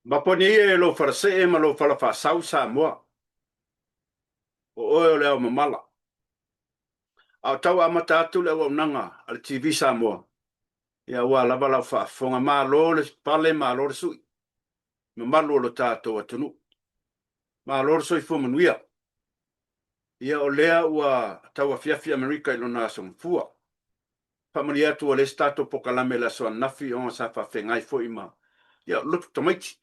Maponia ia e lou falasee ma lou fala faasau Samoa, o oe o le ao mamala. A o tau amata atu le auaunaga a le TV Samoa, ia aua lava lau faafofoga. Malo le pale, malo le sui, mamalu o lo tatou atunuu. Malo le soifua manuia. Ia o lea ua tau afiafi Amerika i lona aso Gafua. Faamalie atu ua leai se tatou pokalame i le aso ananafi ona sa faafeagai foi ma ia lotu tamaiti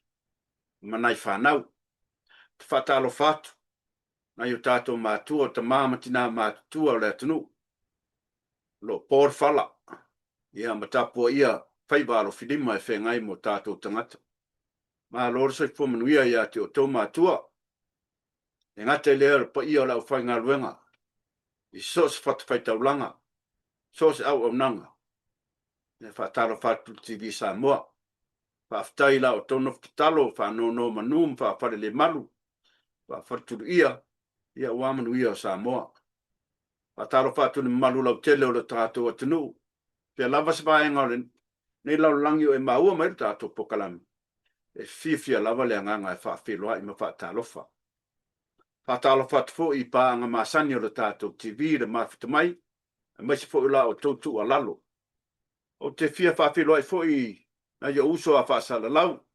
ma nai fanau. Ou te faatalofa atu nai o tatou matua, o tama ma tina matutua o le atunuu o lo o po le fala ia ma tapuaia faiva alofilima e feagai ma o tatou tagata. Malo le soifua manuia ia te outou matua. E gata i lea o le paia o le aufaigaluega i so o se fatafaitaulaga, so o se auaunaga. E faatalofa atu i le TV Samoa. Faafetai i la outou nofo tatalo, faanonomanu ma faafalelemalu, faafaletuluia, ia aua manuia o Samoa. Faatalofa atu i le mamalu lautele o le tatou atunuu, fea lava se vaega o lenei lalolagi o e maua mai le tatou pokalame, e fiafia lava le agaga e faafeiloai ma faatalofa. Faatalofa atu foi i paaga masani o le tatou TV le mafuta mai, aemaise foi o la outou tuualalo. Ou te fia faafeiloai foi i nai ou uso a faasalalau,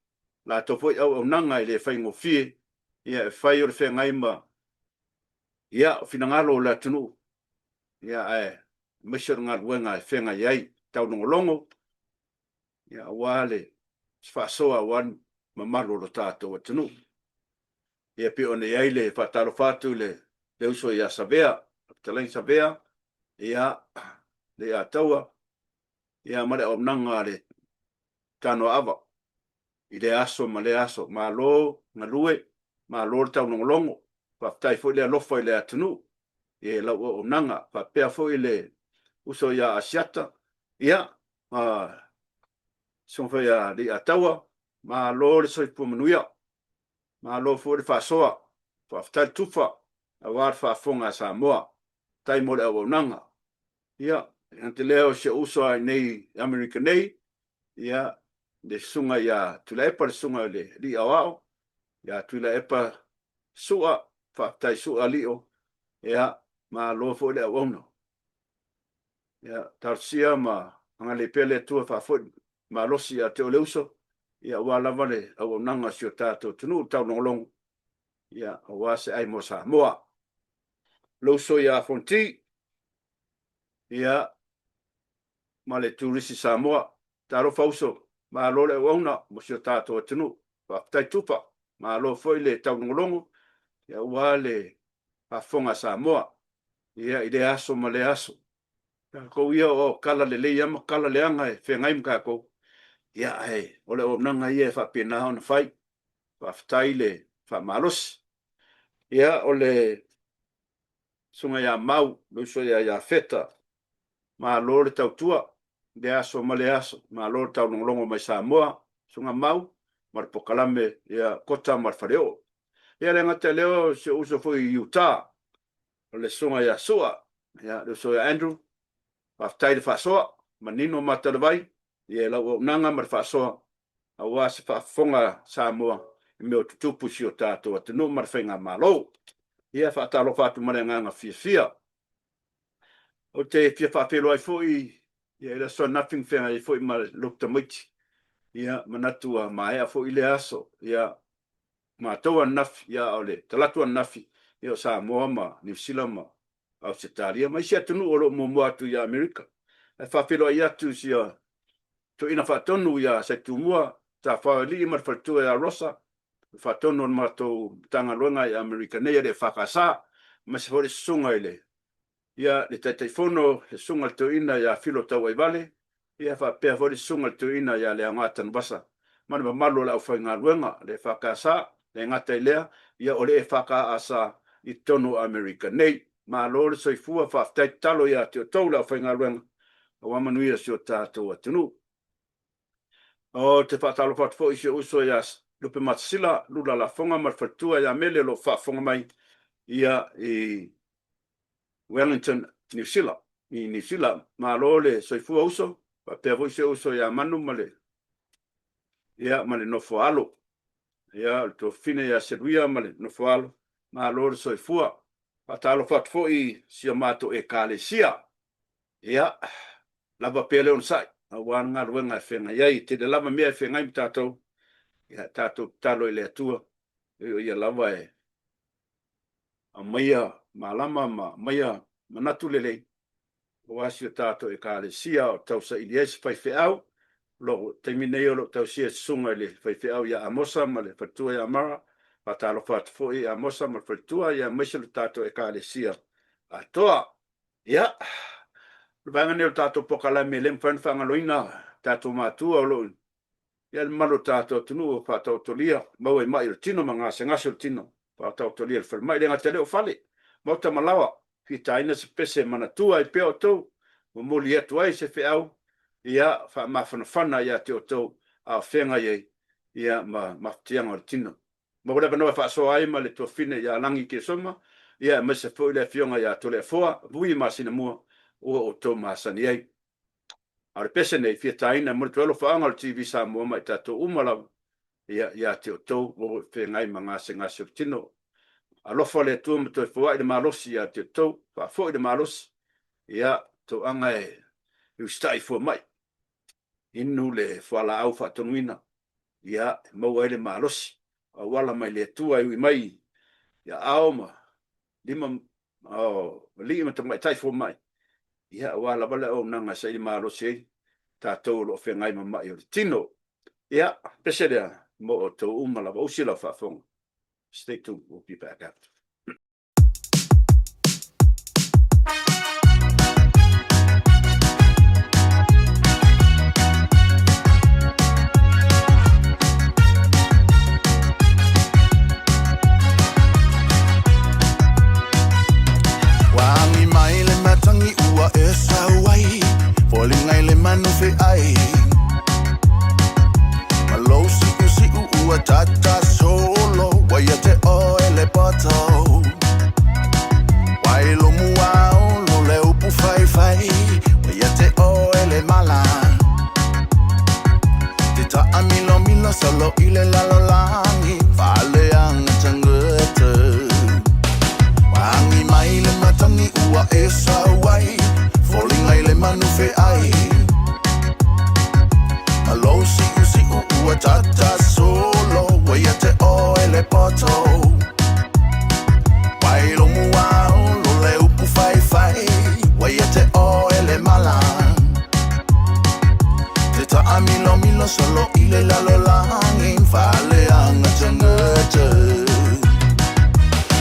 latou foi auaunaga e le faigofie, ia e fai o le feagai ma ia finagalo o le atunuu, ia ae aemaise o le galuega e feagai ai, taulogologo, ia aua le faasoa aua le mamalu o lo tatou atunuu. Ia pei ona i ai le faatalofa atu i le le uso ia Savea, Fetalai Savea, ia Leiataua, ia ma le auaunaga a le Tanoaava i lea aso ma lea aso. Malo galue, malo le taulogologo, faafetai foi le alofa i le atunuu i lau auaunaga. Faapea foi le uso ia Asiata, ia, ma Susuga foi ia Leiataua, malo le soifua manuia, malo foi le faasoa, faafetai le tufa aua le faafofoga a Samoa. Faafetai mo le auaunaga. Ia, e gata i lea o si ou uso lava i inei i Amerika nei, ia, le Susuga ia Tuilaepa, le Susuga i le Alii Aoao, ia Tuilaepa Su'a, faafetai Su'a Lio, ia, malo foi le auauna. Ia, talosia ma agalelei pea le Atua faafoi malosi ia te oe le uso, ia aua lava le auaunaga a si o tatou atunuu, le taulogologo, ia aua se ai mo Samoa. Le uso ia Fonti, ia, ma le Turisi Samoa. Talofa uso, malo le auauna mo si o tatou atunuu. Faafetai Tupa, malo foi le taulogologo, ia aua le faafofoga a Samoa, ia, i lea aso ma lea aso. Tatou ia o kala lelei lava ma kala leaga e feagai ma tatou, ia, ae o le auaunaga ia e faapena ona fai. Faafetai le faamalosi. Ia, o le Susuga ia Mau, le uso ia Iafeta, malo le tautua i lea aso ma lea aso, malo le taulogologo mai Samoa, Susuga Mau ma le pokalame ia Kota ma le Faleoo. Ia le gata i lea o si ou uso foi i Utah, o le Susuga ia Sua, ia le uso ia Andrew, faafetai le faasoa, manino mata o le vai, ia i lau auaunaga ma le faasoa aua se faafofoga a Samoa i mea o tutupu i si o tatou atunuu ma le faigamalo. Ia, faatalofa atu ma le agaga fiafia. Ou te fia faafeiloai foi ia i le aso ananafi na feagai ai foi ma lou tamaiti. Ia, manatu ua maea foi lea aso. Ia, matou ananafi, ia, o le talaatu ananafi, ia, o Samoa ma Niu Sila ma Ausetalia ma isi atunuu o lo o muamua atu ia Amerika. Ae faafeiloai atu i sia toeaina faatonu ia Saitumua, Tafaoalii ma le faletua ia Rosa, le faatonu o le matou Matagaluega i Amerika nei a le EFKS, aemaise foi le susuga i le ia le Taitaifono, le Susuga i le Toeaina ia Filo Tauaivale, ia faapea foi le Susuga i le Toeaina ia Leaoga Tanuvasa, ma le mamalu o le aufaigaluega a le EFKS. E le gata i lea, ia o le EFKS i totonu o Amerika nei. Malo le soifua, faafetai tatalo ia te outou le aufaigaluega, aua manuia si o tatou atunuu. Ou te faatalofa atu foi i si ou uso ia Lupematasila Lula Lafoga ma le faletua ia Mele o lo o faafofoga mai ia i Wellington, Niu Sila, i Niu Sila. Malo le soifua uso, faapea foi si ou uso ia Manu ma le, ia, ma le nofo a alo. Ia, o le tuafafine ia Seluia ma le nofoalo, malo le soifua. Faatalofa atu foi i si o matou Ekalesia. Ia, lava pea le onosai, aua le galuega e feagai ai. E tele lava mea e feagai ma tatou, ia tatou tatalo i le Atua, o Ia lava e aumaia malama ma aumaia manatu lelei aua si o tatou Ekalesia o tausaili ai se faifeau. O lo o taimi nei o lo o tausia e susuga i le faifeau ia Amosa ma le faletua ia Mara. Faatalofa atu foi i Amosa ma le faletua, ia aemaise le tatou Ekalesia atoa. Ia, o le vaega nei o le tatou polokalame e le mafai ona faagaloina tatou matua o lo o Ia le mamalu o le tatou atunuu ua faataotolia, maua i mai o le tino ma gasegase o le tino, faataotolia i le falemai, le gata i lea o fale, maota ma laoa, fitaina se pese e manatua ai pea outou, momoli atu ai se feau, ia faamafanafana ia te outou a o feagai ai, ia ma mafatiaga o le tino. Maua le avanoa e faasoa ai ma le tuafafine ia Lagi Kesoma, ia aemaise foi le afioga ia Toleafoa Vui Masinamua ua outou masani ai. A o le pese nei, fia taina e momoli atu ai alofaaga o le TV Samoa ma i tatou uma lava, ia, ia te outou o lo o feagai ma gasegase o le tino. Alofa le Atua ma toe foai le malosi ia te outou, faafoi le malosi, ia, toaga e usitai fua mai, inu le fualaau faatonuina, ia, e maua ai le malosi, auala mai le Atua e ui mai i aao ma lima o alii ma tamaitai fomai, ia, aua lava le auaunaga e saili malosi ai tatou o lo o feagai ma mai o le tino. Ia, pese lea mo outou uma lava. Usi lau faafofoga. Stay tuned, we'll be back after. Ua agi mai le matangi ua e sau ai, Foliga i le manu feai. Ma lou siusiu ua tata solo, Ua ia te oe le poto. Ua i lomu aolo le upu faifai, Ua ia te oe le mala. Te taamilomilo solo i le lalolagi, Faaleaga tagata. Ua agi mai le matangi ua e sau ai, Foliga i le manu feai. Ma lou siusiu ua tata solo, Ua ia te oe le poto. Ua i lomu aolo le upu faifai, Ua ia te oe le mala. Te taamilomilo solo i le lalolagi, Faaleaga tagata.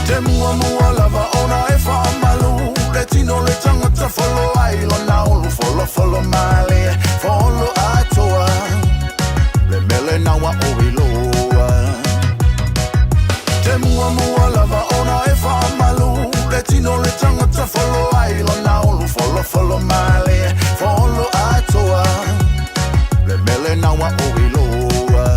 Te muamua lava ona e faamalu le tino le tagata folo ai lona ulu folofolo malie folo atoa le mele naua o iloa. Te muamua lava ona e faamalu le tino le tagata folo ai lona ulu folofolo malie folo atoa le mele naua o iloa.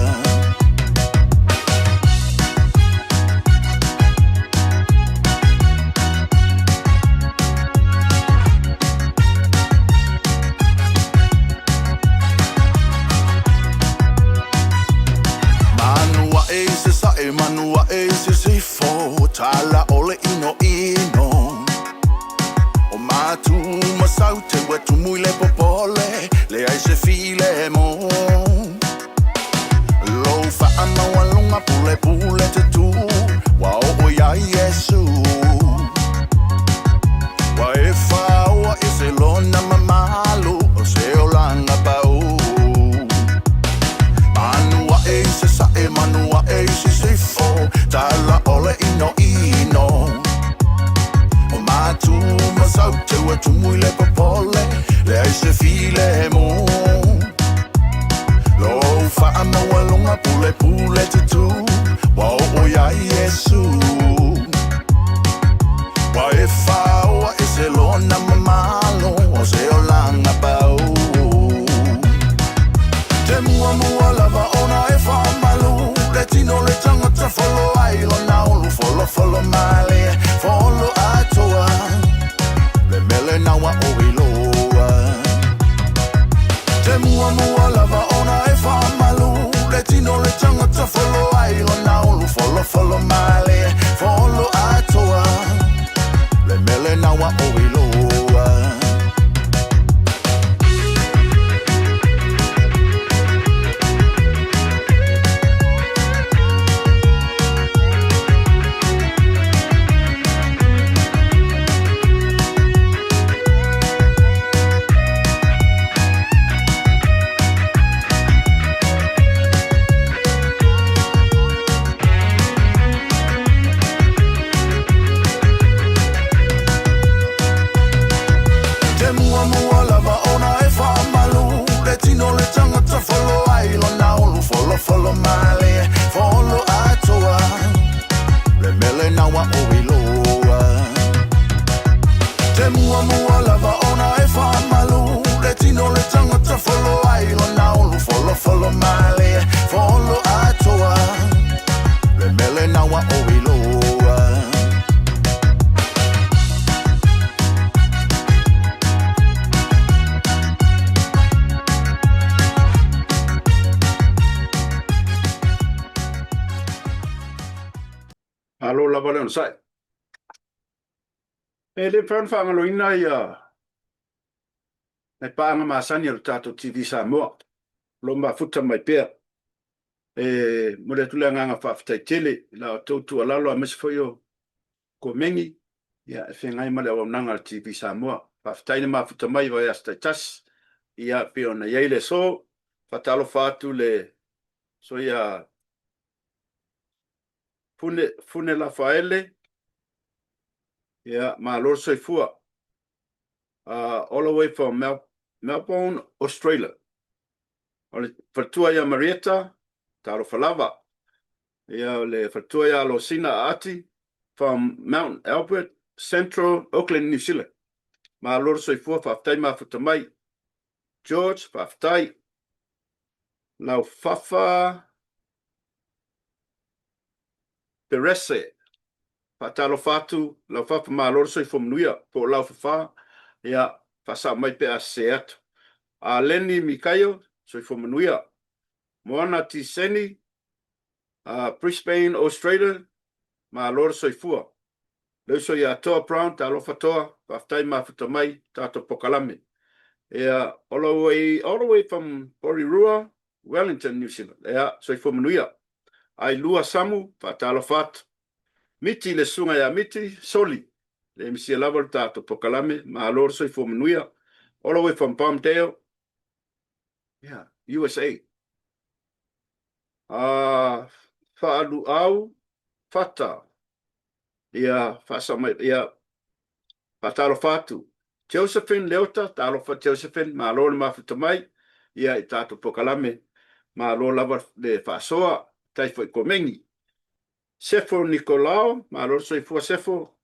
Manu aʻe i sasaʻe, manu aʻe i sisifo, Tala ʻole ʻinoʻino. ʻO Matu ma Saute. Malo lava le onosai. E le mafai ona faagaloina ia nai paaga masani a le tatou TV Samoa, o lo o mafuta mai pea. E momoli atu le agaga faafetai tele i la outou tuualalo aemaise foi o Komeni ia e feagai ma le auaunaga a le TV Samoa. Faafetai le mafuta mai i vaiaso taitasi ia pei ona i ai le aso. Faatalofa atu le so ia Fune, Fune Lafaele, ia malo le soifua. All the way from Mel, Melbourne, Australia. O le faletua ia Marietta, talofa lava. Ia o le faletua ia Losina Aati from Mount Albert Central, Auckland, New Zealand. Malo le soifua, faafetai mafuta mai. George, faafetai. Laufafa Perese, faatalofa atu Laufafa, malo le soifua manuia, po o Laufafa, ia faasao mai pe a sese atu. Aleni Mikaio, soifua manuia. Moana Tiseni, Brisbane, Australia, malo le soifua. Le uso ia Toa Brown, talofa Toa, faafetai mafuta mai tatou pokalame. Ia, all the way, all the way from Porirua, Wellington, New Zealand. Ia, soifua manuia. Ailua Samu, faatalofa atu. Miti le susuga ia Miti, Soli, le misia lava le tatou pokalame, malo le soifua manuia. All the way from Palmdale, yeah, USA. Faaluau Fata, ia faasao mai, ia faatalofa atu. Josephine Leota, talofa Josephine, malo le mafuta mai, ia i tatou pokalame, malo lava le faasoa, tai foi komeni. Sefo Nikolao, malo le soifua Sefo,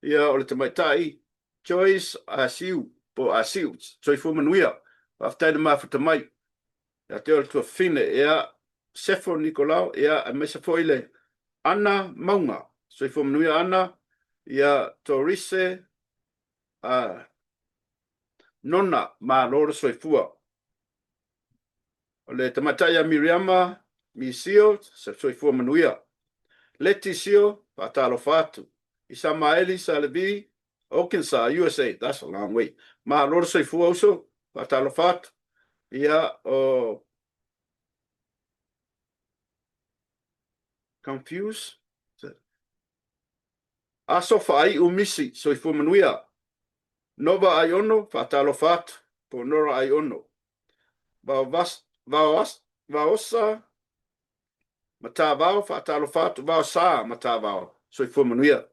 ia o le tamaitai Joyce Asiu, po Asiu, soifua manuia, faafetai le mafuta mai. Ia te oe le tuafafine, ia Sefo Nikolao, ia aemaise foi le Ana Mauga, soifua manuia Ana, ia Torise a Nona, malo le soifua. O le tamaitai ia Miriama Misio, soifua manuia. Leti Sio, faatalofa atu. Isamaeli Salevi, Arkansas, USA, that's a long way. Malo le soifua uso, faatalofa atu. Ia, o Confuse. Aso Faaiu Misi, soifua manuia. Nova Aiono, faatalofa atu, po Nora Aiono. Vaosa Matavao, faatalofa atu, Vaosa Matavao, soifua manuia.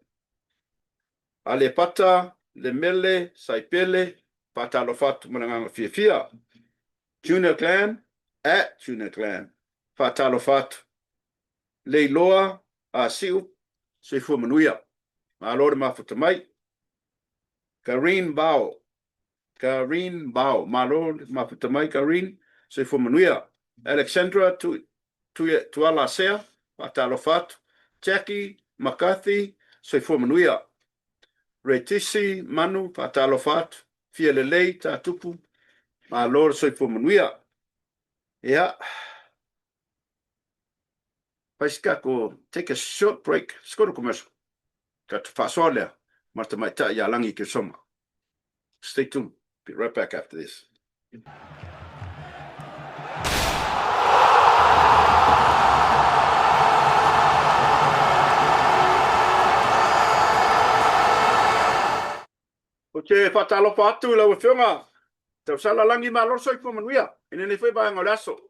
Alepata, Lemele, Saipele, faatalofa atu ma le agaga fiafia. Junior Clan, at Junior Clan, faatalofa atu. Leiloa, Asiu, soifua manuia. Malo le mafuta mai. Kareen Bao, Kareen Bao, malo le mafuta mai Kareen, soifua manuia. Alexandra Tuala Asea, faatalofa atu. Jackie McCarthy, soifua manuia. Retisi Manu, faatalofa atu. Fia lelei, Tatupu, malo le soifua manuia. Ia, fai se tatou, take a short break, let's go to commercial. Tatou faasoa lea ma le tamaitai ia Lagi Kersoma. Stay tuned, be right back after this. Ou te faatalofa atu i lau Afioga Tausala Lagi malo le soifua manuia i lenei foi vaega o le aso.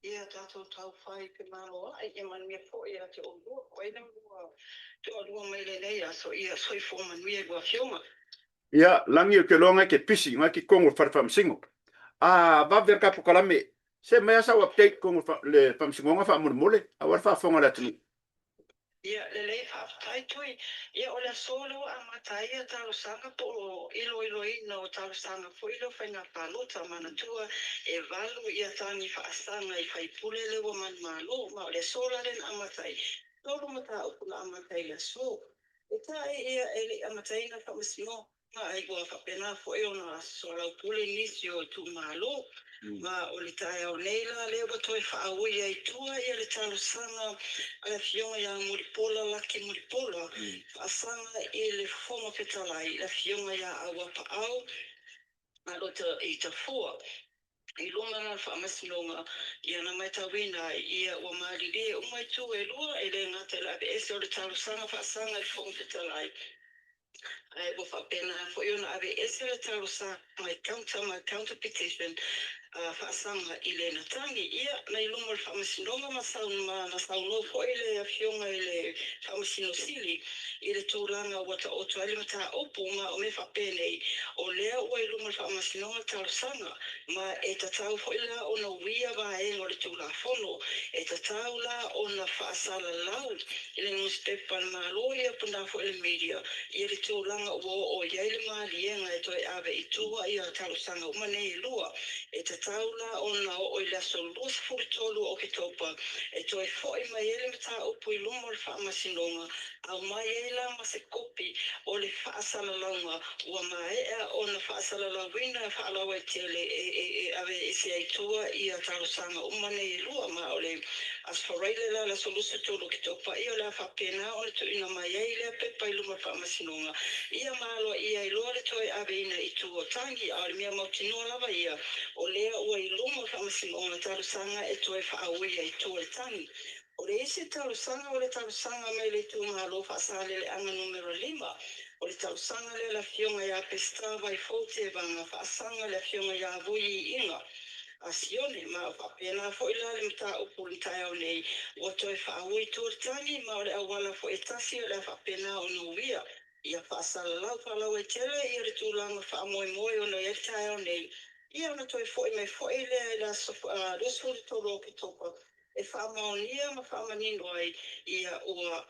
Ia tatou taufai i te Malo ae ia manuia foi ia te oulua po ai la lua toalua mai lenei aso ia soifua manuia i lua afioga. Ia, lagi ou te iloa ngai te pisi, ngai te tonu o le fale faamasino. A vave le tatou kalame, se aumai lava sau update tonu o le faamasinoga faamolemole, aua le faafofoga a le atunuu. Ia, lelei, faafetai Tui. Ia, o le aso lea ua amata ai ia talosaga po o iloiloina o talosaga foi lea o faiga palota. Manatua e valu ia tagi faasaga i faipule lea ua manumalo, ma o le aso la lea na amata ai. Tolu mataupu na amata ai i le aso. Peitai ia e le i amataina le faamasinoga, ai ua faapena foi ona soalaupule nisi o itumalo. Ma o le taeao nei la lea ua toe faaui ai tua ia le talosaga a le Afioga ia Mulipola Laki Mulipola, faasaga i le Fofoga Fetalai, le Afioga ia Auapaau i Tafua. I luga la o le Faamasinoga, ia na matauina ai, ia ua malilie uma itu e lua, e le gata i le aveese o le talosaga faasaga i le Fofoga Fetalai, ae ua faapena foi ona aveese le talosaga i counter ma counter petition faasaga i le Natagi. Ia, na i luma o le Faamasinoga ma ma na saunoa foi le Afioga i le Faamasino Sili i le tulaga ua taoto ai le mataupu, ma o mea faapenei, o lea ua i luma o le Faamasinoga le talosaga, ma e tatau foi la ona uia vaega o le Tulafono, e tatau la ona faasalalau i le nusipepa a le Malo ia po na foi le media ia le tulaga ua oo i ai le maliega e toe ave i tua ia talosaga uma nei e lua. E tatau la ona oo i le aso 23 o Oketopa e toe foi mai ai le mataupu i luma o le Faamasinoga, aumai ai la ma se kopi o le faasalalauga ua maea ona faasalalauina faalauaitele e aveese ai tua ia talosaga uma nei e lua. Ma o le Aso Faraile la, le aso 23 Oketopa, ia o le a faapena ona tuuina mai ai lea pepa i luma o le Faamasinoga, ia ma aloaia ai loa le toe aveina i tua o tagi. A o le mea mautinoa lava ia, o lea ua i luma o le Faamasinoga talosaga e toe faaui ai tua le tagi. O le isi talosaga o le talosaga mai le itumalo Faasaleleaga Numera 5. O le talosaga lea a le Afioga ia Peseta Vaifou Tevaga faasaga i le Afioga ia Vui Iiga a Sione. Ma o faapena foi la le mataupu i le taeao nei, ua toe faaui tua le tagi, ma o le auala foi e tasi o le a faapena ona uia ia faasalalau faalauaitele ia le tulaga faamoemoe ona i ai le taeao nei, ia ona toe foi mai foi lea i le aso 23 o Oketopa e faamaonia ma faamanino ai ia ua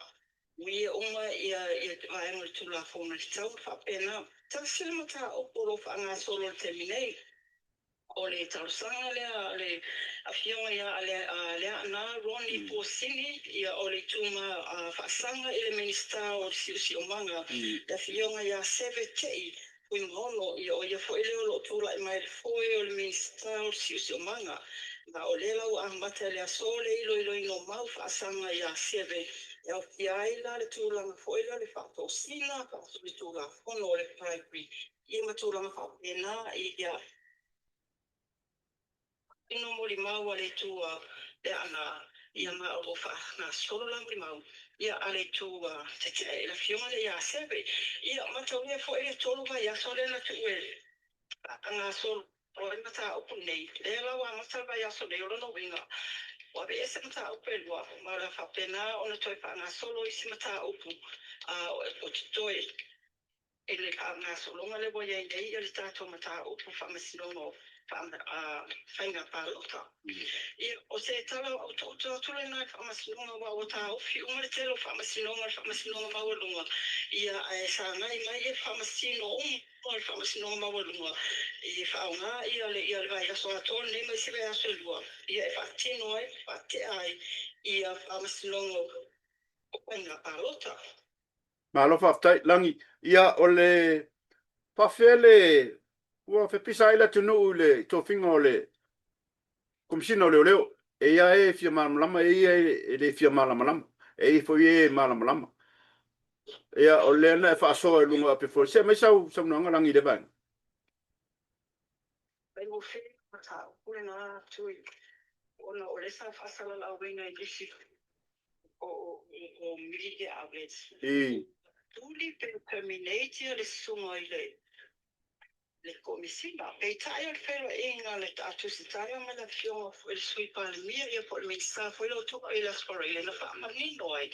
uia uma ia vaega o le Tulafono e tatau ona faapena. Tasi le mataupu o lo o faagasolo i le taimi nei, o le talosaga lea a le Afioga ia Leaana Ronnie Puasini, ia o le ituma faasaga i le Minisita o le Siosiomaga, le Afioga ia Seve Te'i Fuimaono, ia o ia foi lea o lo o tulai mai i le foe o le Minisita o le Siosiomaga. Ma o lea la ua amata i le aso le iloiloina o mau faasaga ia Seve, e aofia ai la le tulaga foi lea o le faatosina, faasolitulafono o le bribery, ia ma tulaga faapena, ia. Tino molimau a le itu a Leaana, ia ma o lo o faagasolo la molimau ia a le itu a Tetee i le afioga lea ia Seve. Ia mataulia foi le 3 vaiaso lea na tuu e faagasolo ai mataupu nei, lea la ua amata le vaiaso nei, o lona uiga ua aveese mataupu e lua, ma o le a faapena ona toe faagasolo isi mataupu a o totoe i le faagasologa lea ua i ai nei le tatou mataupu faamasinoga o faiga palota. Ia, o se tala otooto atu lena i le faamasinoga, aua ua taofi uma le tele o faamasinoga, le faamasinoga maualuga, ia, ae sagai mai ia faamasino uma o le faamasinoga maualuga e faaaoga ia le ia le vaiaso atoa lenei ma isi vaiaso e lua, ia e faatino ai, faatea ai ia faamasinoga o faiga palota. Malo faafetai, Lagi. Ia, o le faafefea le ua fepisa ai le atunuu i le tofiga o le Komesina o Leoleo. E i ai e fia malamalama, e i ai e le fia malamalama, e i ai foi e malamalama. Ia, o lea na e faasoa i luga o ape foi. Se aumai sau saunoaga, Lagi, i lea vaega. Faigofie le mataupu lena Tui, ona o lea sa faasalalauina i nisi o media outlets. Tuli pe terminate le susuga i le Komesina. Peitai o le feiloaiga a le Tusitala ma le afioga foi i le Sui Palemia ia po o le Minisita foi lea o Tupe i le Aso Faraile na faamanino ai,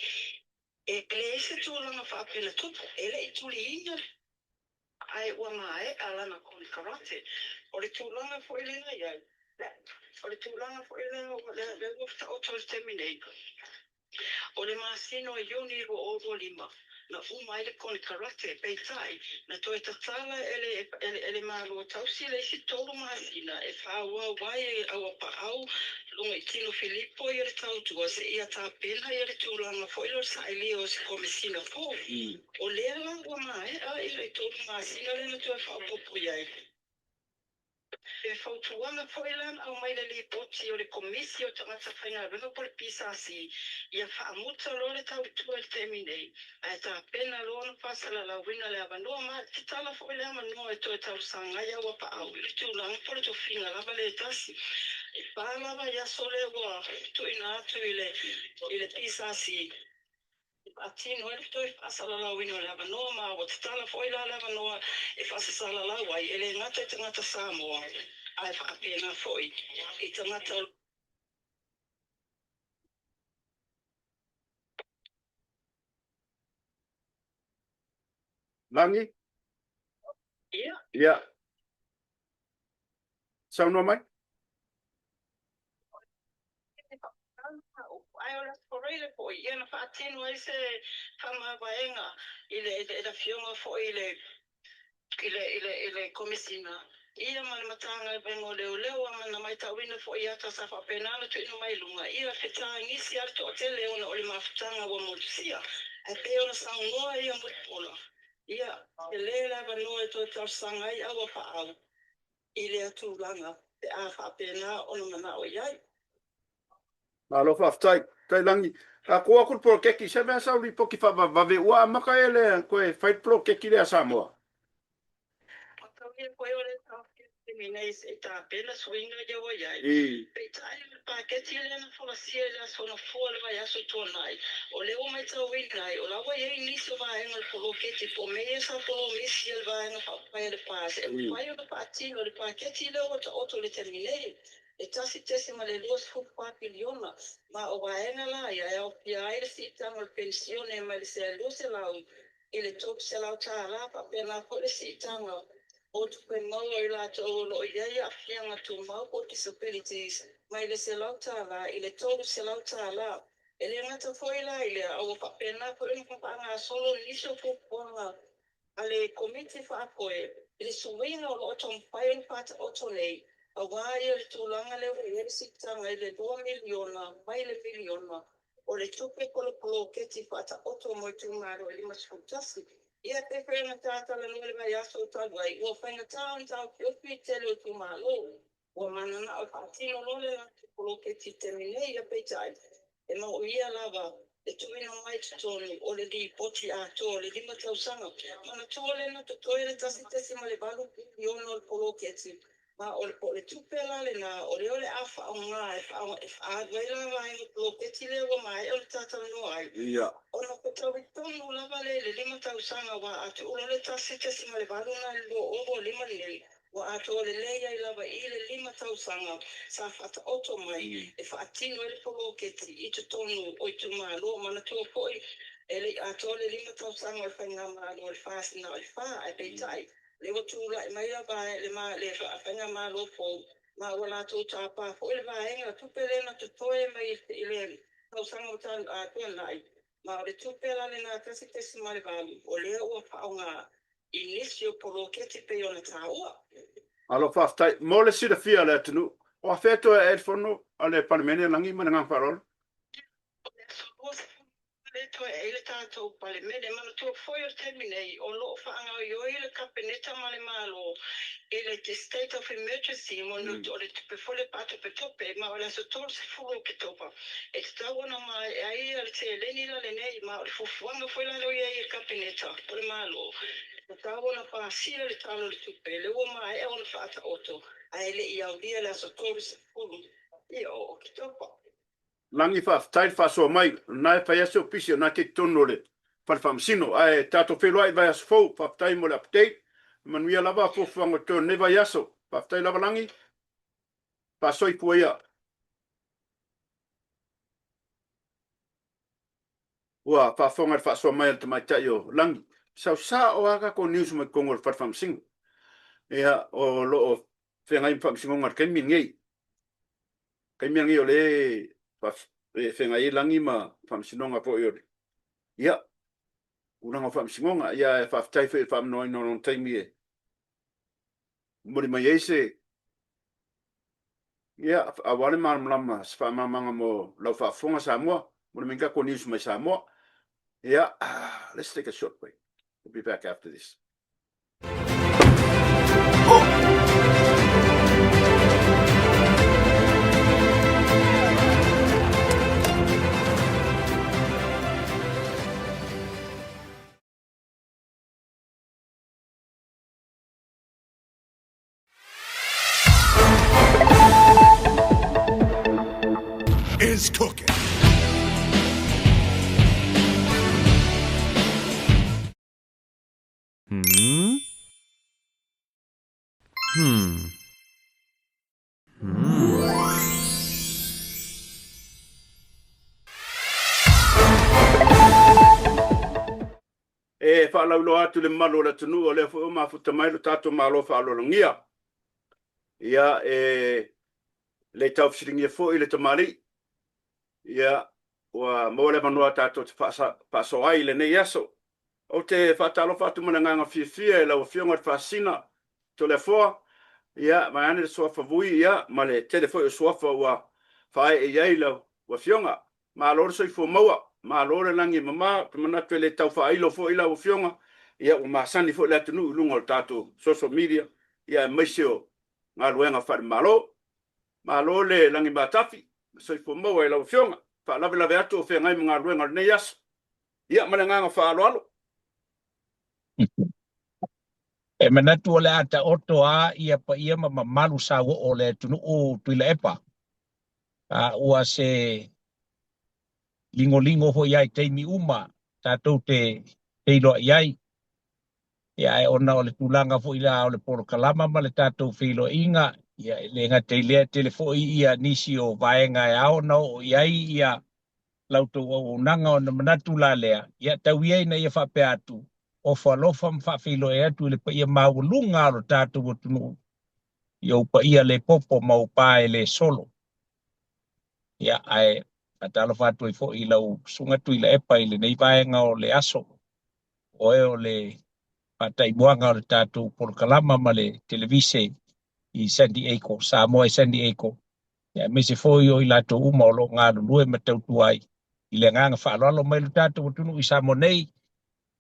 e leai se tulaga faapea na tupu, e le i tuliina ae ua maea lana konekarate. O le tulaga foi lea na i ai, o le tulaga foi lea lea ua taoto i le taimi nei, o le masina o Iuni 2025 na uma ai le konekarate, peitai, na toe tatala e le, e le Malo Tausi le isi 3 masina e faaauau ai e Auapaau luga i Tino Filipo ia le tautua seia tapena ia le tulaga foi lea o le sailia o se Komesina fou. O lea la ua maea i le 3 masina lea na toe faaopoopo i ai. He fautuaga foi la na aumai le lipoti o le Komisi o Tagata Faigaluega po o le PSC ia faamuta loa le tautua i le taimi nei, ae tapena loa ona faasalalauina le avanoa ma tatala foi le avanoa e toe talosaga ai auapaau i le tulaga po o le tofiga lava le tasi. E pa lava i aso lea ua tuuina atu i le PSC. E faatino ai le toe faasalalauina o le avanoa ma ua tatala foi la le avanoa e faasasalalau ai, e le gata i tagata Samoa, ae faapena foi i tagata o. Lagi? Ia. Ia. Saunoa mai. Ae o le Aso Faraile foi, ia na faatino ai se faamavaega i le i le Afioga foi i le i le i le i le Komesina, ia ma le Matagaluega o Leoleo, a na matauina foi i ata sa faapena ona tuuina mai i luga, ia fetagisi lava le toatele ona o le mafutaga ua motusia. Ae pei ona saunoa ia Mulipola, ia, tele le avanoa e toe talosaga ai auapaau i lea tulaga pe a faapena ona manao i ai. Malo faafetai. Tailagi, a kua atu le poloketi, se mea sau lipoti faavavevave ua amata ea le toe fai le poloketi lea a Samoa? Mataulia koe o le taofia i le taimi nei se i tapena suiga ia ua i ai. Peitai o le paketi lea na folasia i le aso Gafua o le vaiaso tuanai, o lea ua matauina ai o la ua i ai nisi o vaega o le poloketi po o mea ia sa polomisi e le Vaega Faaupufai a le FAST e mafai ona faatino i le paketi lea ua taoto i le taimi nei. E 1.24 piliona, ma o vaega la ia e aofia ai le siitaga o le penisione mai le $200 i le $300 tala, faapena foi le siitaga o tupe maua i latou o lo o i ai aafiaga tumau po o disabilities mai le $100 tala i le $300 tala. E le gata foi la i lea, a ua faapena foi ona faagasolo nisi o fuafuaga a le Komiti Faafoe i le suiga o lo o taumafai ona faataoto nei, aua ia le tulaga lea ua i ai le siitaga i le $2 miliona mai le miliona o le tupe po o le poloketi faataoto mo itumalo e 51. Ia, e pei foi ona talanoa i le vaiaso talu ai, ua faigata ona taofiofi le tele o itumalo. Ua mananao e faatino loa le latou poloketi i le taimi nei, ae peitai, e manaomia lava le tuuina mai i totonu o le lipoti atoa o le lima tausaga. Manatua lea na totoe le 1.8 piliona o le poloketi, ma o le tupe la lena o lea o le a faaaoga e faaalu ai la vaega poloketi lea ua maea ona talatalanoa ai, ona fetaui tonu lava lea i le lima tausaga aua a tuu loa le 1.8 lena i le 2025 nei, Ua atoa lelei ai lava i le lima tausaga sa faataoto mai e faatino ai le poloketi i totonu o itumalo. Manatua foi, e le i atoa le lima tausaga o le Faigamalo a le FAST na o le fa, ae peitai, lea ua tulai mai la le Faigamalo fou ma ua latou tapa foi le vaega tupe lea na totoe mai i le tausaga ua tuanai, ma o le tupe la lena 1.8 o lea ua faaaoga i nisi o poloketi pei ona taua. Malo faafetai. Mo le silafia a le atunuu, o afea toe ae ai le fono a le Palemene Lagi ma le agaga faaaloalo? O le aso 20 lea toe ae ai le tatou Palemene. Manatua foi o le taimi nei o lo o faagaoioi le Kapeneta ma le Malo i le State of Emergency mo le tupe foi lea faatopetope ma o le aso 30 o Oketopa e tatau ona maea ai le seleni la lenei, ma o le fuafuaga foi la lea ua i ai e le Kapeneta o le Malo, e tatau ona pasia le Tala o le Tupe lea ua maea ona faataoto ae le i aulia le aso 30 o Oketopa. Lagi faafetai le faasoa mai, o lena e fai lava si ou pisi o lena e te i totonu o le fale faamasino. Ae tatou feiloai i le vaiaso fou, faafetai mo le update, manuia lava fuafuaga o totoe o lenei vaiaso. Faafetai lava Lagi, faasoifua ia. Ua faafofoga i le faasoa mai a le tamaitai o Lagi. Sau sao lava tatou news mai totonu o le fale faamasino. Ia, o lo o feagai ma faamasinoga i le taimi lenei. Taimi lenei o lea e feagai ai Lagi ma faamasinoga foi o le, ia, tulaga o faamasinoga. Ia, ae faafetai foi i le faamanoaina o lona taimi e momoli mai ai se Ia, aua le malamalama, se faamalamalamaga mo lau faafofoga Samoa, mo le mea tatou news mai Samoa. Ia, let's take a short break. We'll be back after this. Hmm? Hmm. Hmm. E faalauiloa atu le mamalu o le atunuu o lea foi ua mafuta mai lo tatou Malo faaaloalogia. Ia, e le tau fesiligia foi le tamalii. Ia, ua maua le avanoa tatou te faasoa ai i lenei aso. Ou te faatalofa atu ma le agaga fiafia i lau Afioga i le Faasisina Toleafoa, ia, vaeane le suafa Vui, ia, ma le tele foi o suafa ua faaee i ai lau Afioga. Malo le soifua maua, malo le lagi e mama, ou te manatu e le tau faailo foi lau Afioga, ia, ua masani foi le atunuu i luga o le tatou social media, ia, aemaise o galuega faale-Malo. Malo le lagi matafi, soifua maua i lau Afioga. Faalavelave atu o feagai ma galuega o lenei aso. Ia, ma le agaga faaaloalo. E manatu o le a taoto a ia paia ma mamalu sauoo o le atunuu Tuilaepa, a ua se ligoligo foi a i taimi uma tatou te feiloai ai. Ia, ae ona o le tulaga foi la o le polokalama ma le tatou feiloaiga, ia, e le gata i lea, e tele foi ia nisi o vaega e ao ona oo i ai ia la outou auaunaga ona manatu la lea, ia tau ia ina ia faapea atu, ofo alofa ma faafeiloai atu i le paia maualuga o lo tatou atunuu, i ou paia le popo ma ou pa e le solo. Ia, ae faatalofa atu ai foi i lau Susuga Tuilaepa i lenei vaega o le aso, oe o le faataimuaga o le tatou polokalama ma le televise i San Diego, Samoa i San Diego, aemaise foi o i latou uma o lo o galulue ma tautua ai i le agaga faaaloalo mai lo tatou atunuu i Samoa nei,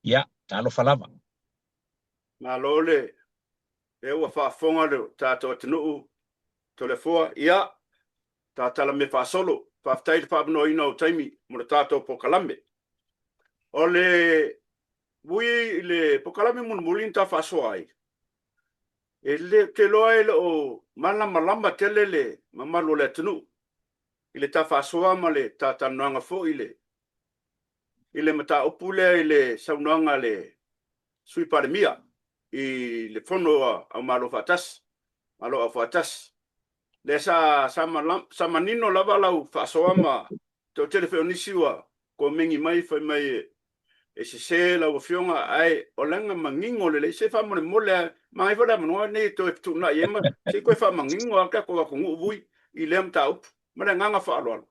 ia, talofa lava. Malo le lea ua faafofoga lo tatou atunuu Toleafoa, ia, ta tala mea faasolo. Faafetai i le faavanoaina o taimi mo le tatou polokalame. O le ui i le polokalame mulimuli na ta faasoa ai, E le, ou te iloa e le o malamalama tele le mamalu o le atunuu i le ta faasoa ma le ta talanoaga foi i le, i le mataupu lea i le saunoaga a le Sui Palemia i le Fono a Malo Faatasi, Malo Aufaatasi. Lea sa, sa, sa manino lava lau faasoa ma toatele foi o nisi ua komeni mai fai mai e sese lau afioga, ae o lana manino lelei, se faamolemole lava, manaia foi le avanoa lenei e toe fetuunai ai ma se i toe faamanino lava le tatou atunuu vui i lea mataupu. Ma le agaga faaaloalo.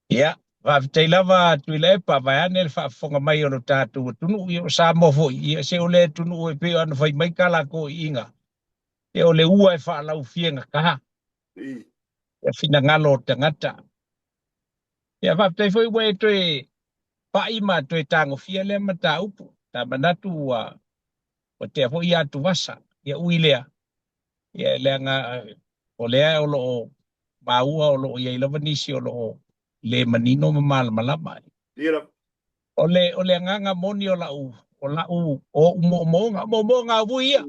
Ia, faafetai lava Tuilaepa, vaeane le faafofoga mai o lo tatou atunuu, ia o Samoa foi, ia se o le atunuu e pei ona fai mai ka latou iiga, e o le ua e faalaufiegataha ia finagalo o tagata. Ia faafetai foi ua e toe pai ma toe tagofia lea mataupu. Sa manatu ua ua tea foi ia atuvasa. Ia ui lea, ia leaga o lea o lo o maua o lo o i ai lava nisi o lo o le manino ma malamalama. Ia lava. O le o le agaga moni o lau o lau o oʻu moomooga, o moomooga a vui ia.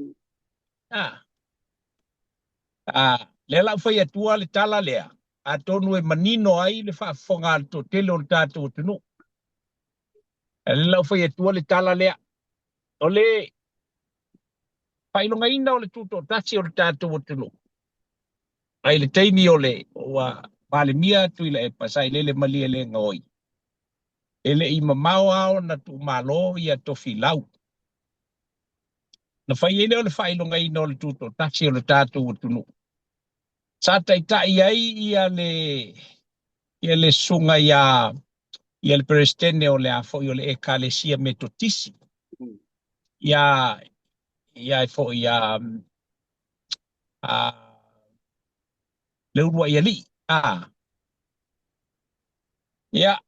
A. A, lea la ua fai atua le tala lea, atonu e manino ai le faafofoga a le toatele o le tatou atunuu. A lea la ua fai atua le tala lea, o le faailogaina o le tutoatasi o le tatou atunuu, mai le taimi o le ua Palemia Tuilaepa Sailele Malielegaoi, e le i mamao lava ona tuumalo ia Tofilau. Na fai ai lea o le faailogaina o le tutoatasi o le tatou atunuu. Sa taitai ai ia le ia le susuga ia ia le Peresetene o le a foi o le Ekalesia Metotisi ia ia foi ia a Leuluaialii a ia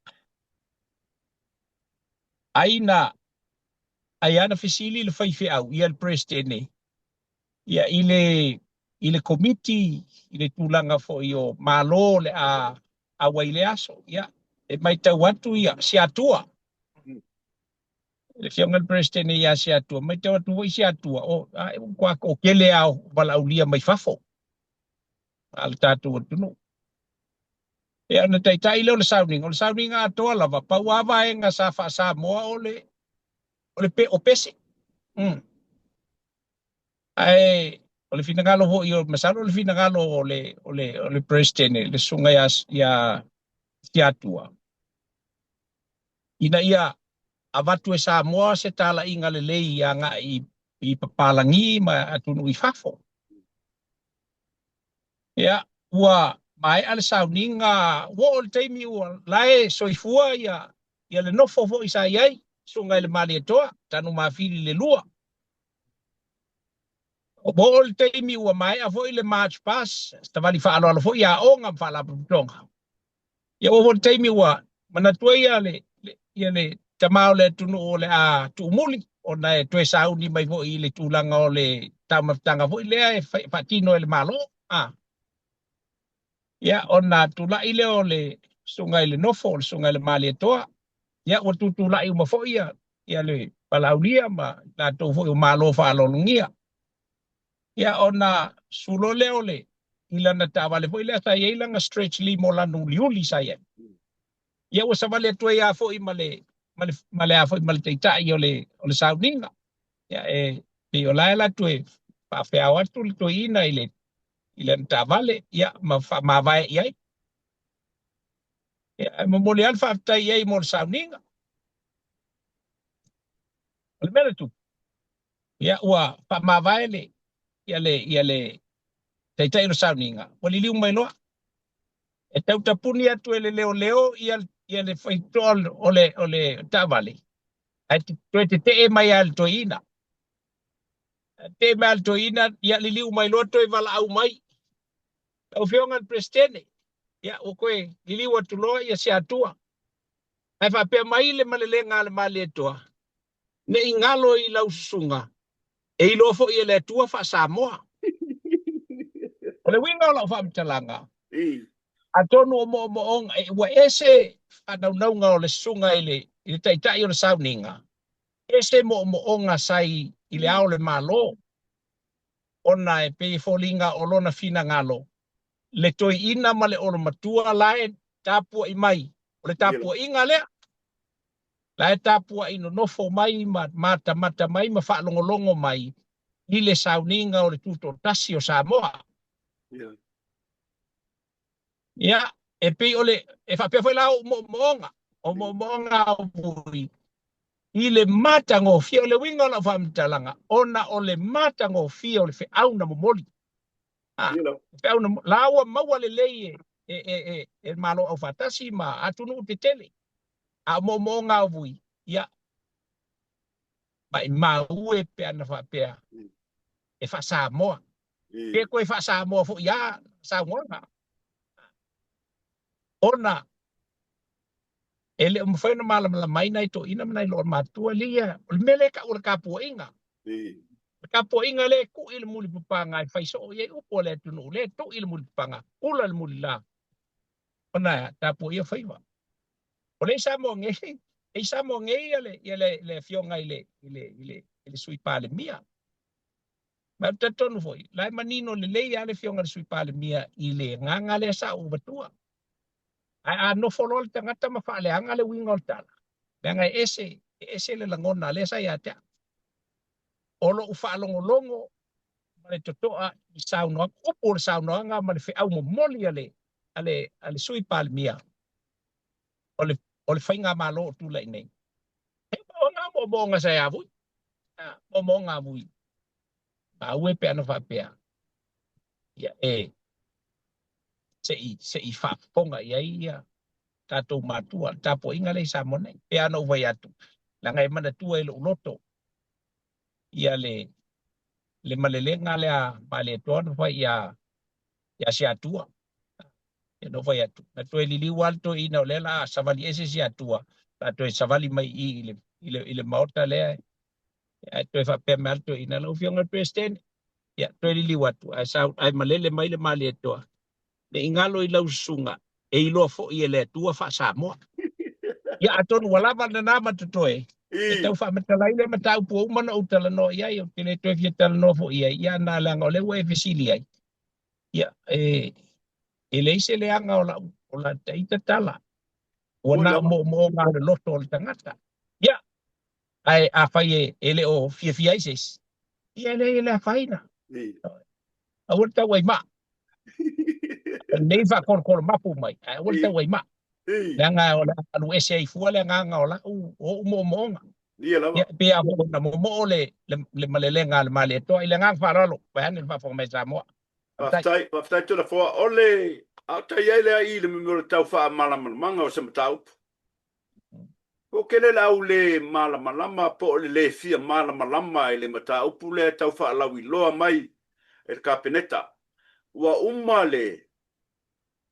ai na ai ana fesili le faifeau ia le Peresetene ia i le i le komiti i le tulaga foi o Malo o le a auai i le aso. Ia, e matau atu ia Siatua, le afioga i le Peresetene ia Siatua, matau atu foi Siatua, o a e ua toatele lava o valaaulia mai fafo a le tatou atunuu. Ia ona taitai lea o le sauniga, o le sauniga atoa lava, pau lava vaega sa faa-Samoa o le o le pe o pese. Mm. Ae o le finagalo foi o masalo o le finagalo o le o le o le President le susuga ia ia Siatua ina ia avatu e Samoa se talaiga lelei agai i papalagi ma atunuu i fafo. Ia, ua maea le sauniga, ua oo i le taimi ua la e soifua ia, ia le nofo foi sa i ai, susuga i le Malietoa, Tanumafili le lua. Ua oo i le taimi ua maea foi le March Past, savali faaaloalo foi i aoga ma faalapotopotoga. Ia ua oo foi i le taimi ua manatu ai ia le, ia le tama o le atunuu o le a tuumuli, ona e toe sauni mai foi i le tulaga o le taumafataga foi lea e faatino e le Malo. A. Ia, ona tulai lea o le susuga i le nofo, o le susuga i le Malietoa. Ia, ua tutulai uma foi ia, ia le Palaulia ma latou foi o Malo faaaloalogia. Ia, ona sulo lea o le i lana taavale foi lea sa i ai lana stretch limo lanu uliuli sa i ai. Ia ua savali atu ai lava foi ma le ma le ma le a foi ma le taitai o le o le sauniga. Ia e pei o la e alu atu e faafeao atu le toeaina i le i lana taavale ia ma faamavae i ai. Ia e momoli lava le faafetai i ai mo le sauniga. O le mea na tupu, ia ua faamavae le ia le ia le taitai o le sauniga, ua liliu mai loa. E tau tapuni atu e le leoleo ia ia le faitotoa o le o le taavale, ae toe tetee mai lava e le toeaina. Tetee mai lava e le toeaina, ia liliu mai loa toe valaau mai. Lau Afioga i le Peresetene, ia ua toe liliu atu loa ia se Atua. Ae faapea mai le malelega a le Malietoa, ne i galo i lau susuga, e iloa foi e le Atua faa-Samoa. O le uiga o lau faamatalaga, atonu o moomooga, ua ese faanaunauga o le susuga i le, i le taitai o le sauniga, ese moomooga sa i, i le ao o le Malo, ona e pei e foliga o lona finagalo, le toeaina ma le olomatua la e tapuai mai, o le tapuaiga lea, la e tapuai nonofo mai ma matamata mai ma faalogologo mai i le sauniga o le Tutoatasi o Samoa. Ia, e pei o le, e faapea foi la ou moomooga, o moomooga a Vui, i le matagofie, o le uiga o lau faamatalaga, ona o le matagofie o le feau na momoli. A, feau na, la ua maua lelei e, e, e, e, e Malo Aufaatasi ma atunuu tetele. A o moomooga o Vui, ia, maimau e pe ana faapea e faa-Samoa. Pe toe faa-Samoa foi a saunoaga. Ona e le o mafai ona malamalamaina ai toeaiina ma nai loomatutua ia, o le mea lea e tau o le tapuaiga. O le tapuaiga lea e tui le mulipapaga e fai soo i ai upu a le atunuu, lea e tui le mulipapaga, kula le mulila, ona e tapuaia faiva. O lea i Samoa nei, e i Samoa nei ia le, ia le, le afioga i le, i le, i le, i le Sui Palemia. Ma ou te talitonu foi, la e manino lelei lava le afioga i le Sui Palemia i le agaga lea sa ou avatua. Ae a nofo loa le tagata ma faaleaga le uiga o le tala, leaga e ese, e ese le lagona lea sa ia te au. O lou faalogologo ma le totoa i saunoaga, upu o le saunoaga ma le feau momoli a le, a le, a le Sui Palemia, o le, o le faigamalo o tulai nei. He moonga moomooga sa ia vui. Moomooga vui. Maua pe ana faapea. Ia e se i se i faafofoga i ai ia tatou matua, le tapuaiga lea i Samoa nei. Pei lava ona ou fai atu, leaga e manatua i lou loto ia le le malelega lea a Malietoa na fai ia ia Siatua. Ia na ou fai atu, na toe liliu lava le toeaina o lea o le a savali ese Siatua, o le a toe savali mai i i le, i le, i le maota lea, ae toe faapea mai lava le toeaina, lau Afioga i le Peresetene, ia toe liliu atu, ae sau, ae malele mai le Malietoa, ne i galo i lau susuga, e iloa foi e le Atua faa-Samoa. Ia atonu ua lava lena ma totoe, e tau faamatala ai le mataupu ua uma ona ou talanoa i ai, ou te le toe fia talanoa foi i ai, ia na leaga o lea ua e fesili ai, ia, e, e leai se leaga o lau, O la ita tala. Ua na o moomooga o le loto o le tagata. Ia, ae afai e, e le o fiafia ai se isi, ia e leai e le afaina. Aua le tau ai maa. Lenei faakolokolomapu mai, ae aua le tau ai maa. Leaga o le a alu ese ai fua le agaga o lau o ou moomooga. Ia lava. Ia, pei lava foi ona momoo le, le, le malelega a le Malietoa i le agaga faaaloalo, vaeane le faafofoga mai a Samoa. Faafetai, faafetai Toleafoa. O le a o tai ai lea i le mea o le tau faamalamalamaga o se mataupu. Ua tele le au le malamalama po o le le fia malamalama i le mataupu lea e tau faalauiloa mai e le Kapeneta. Ua uma le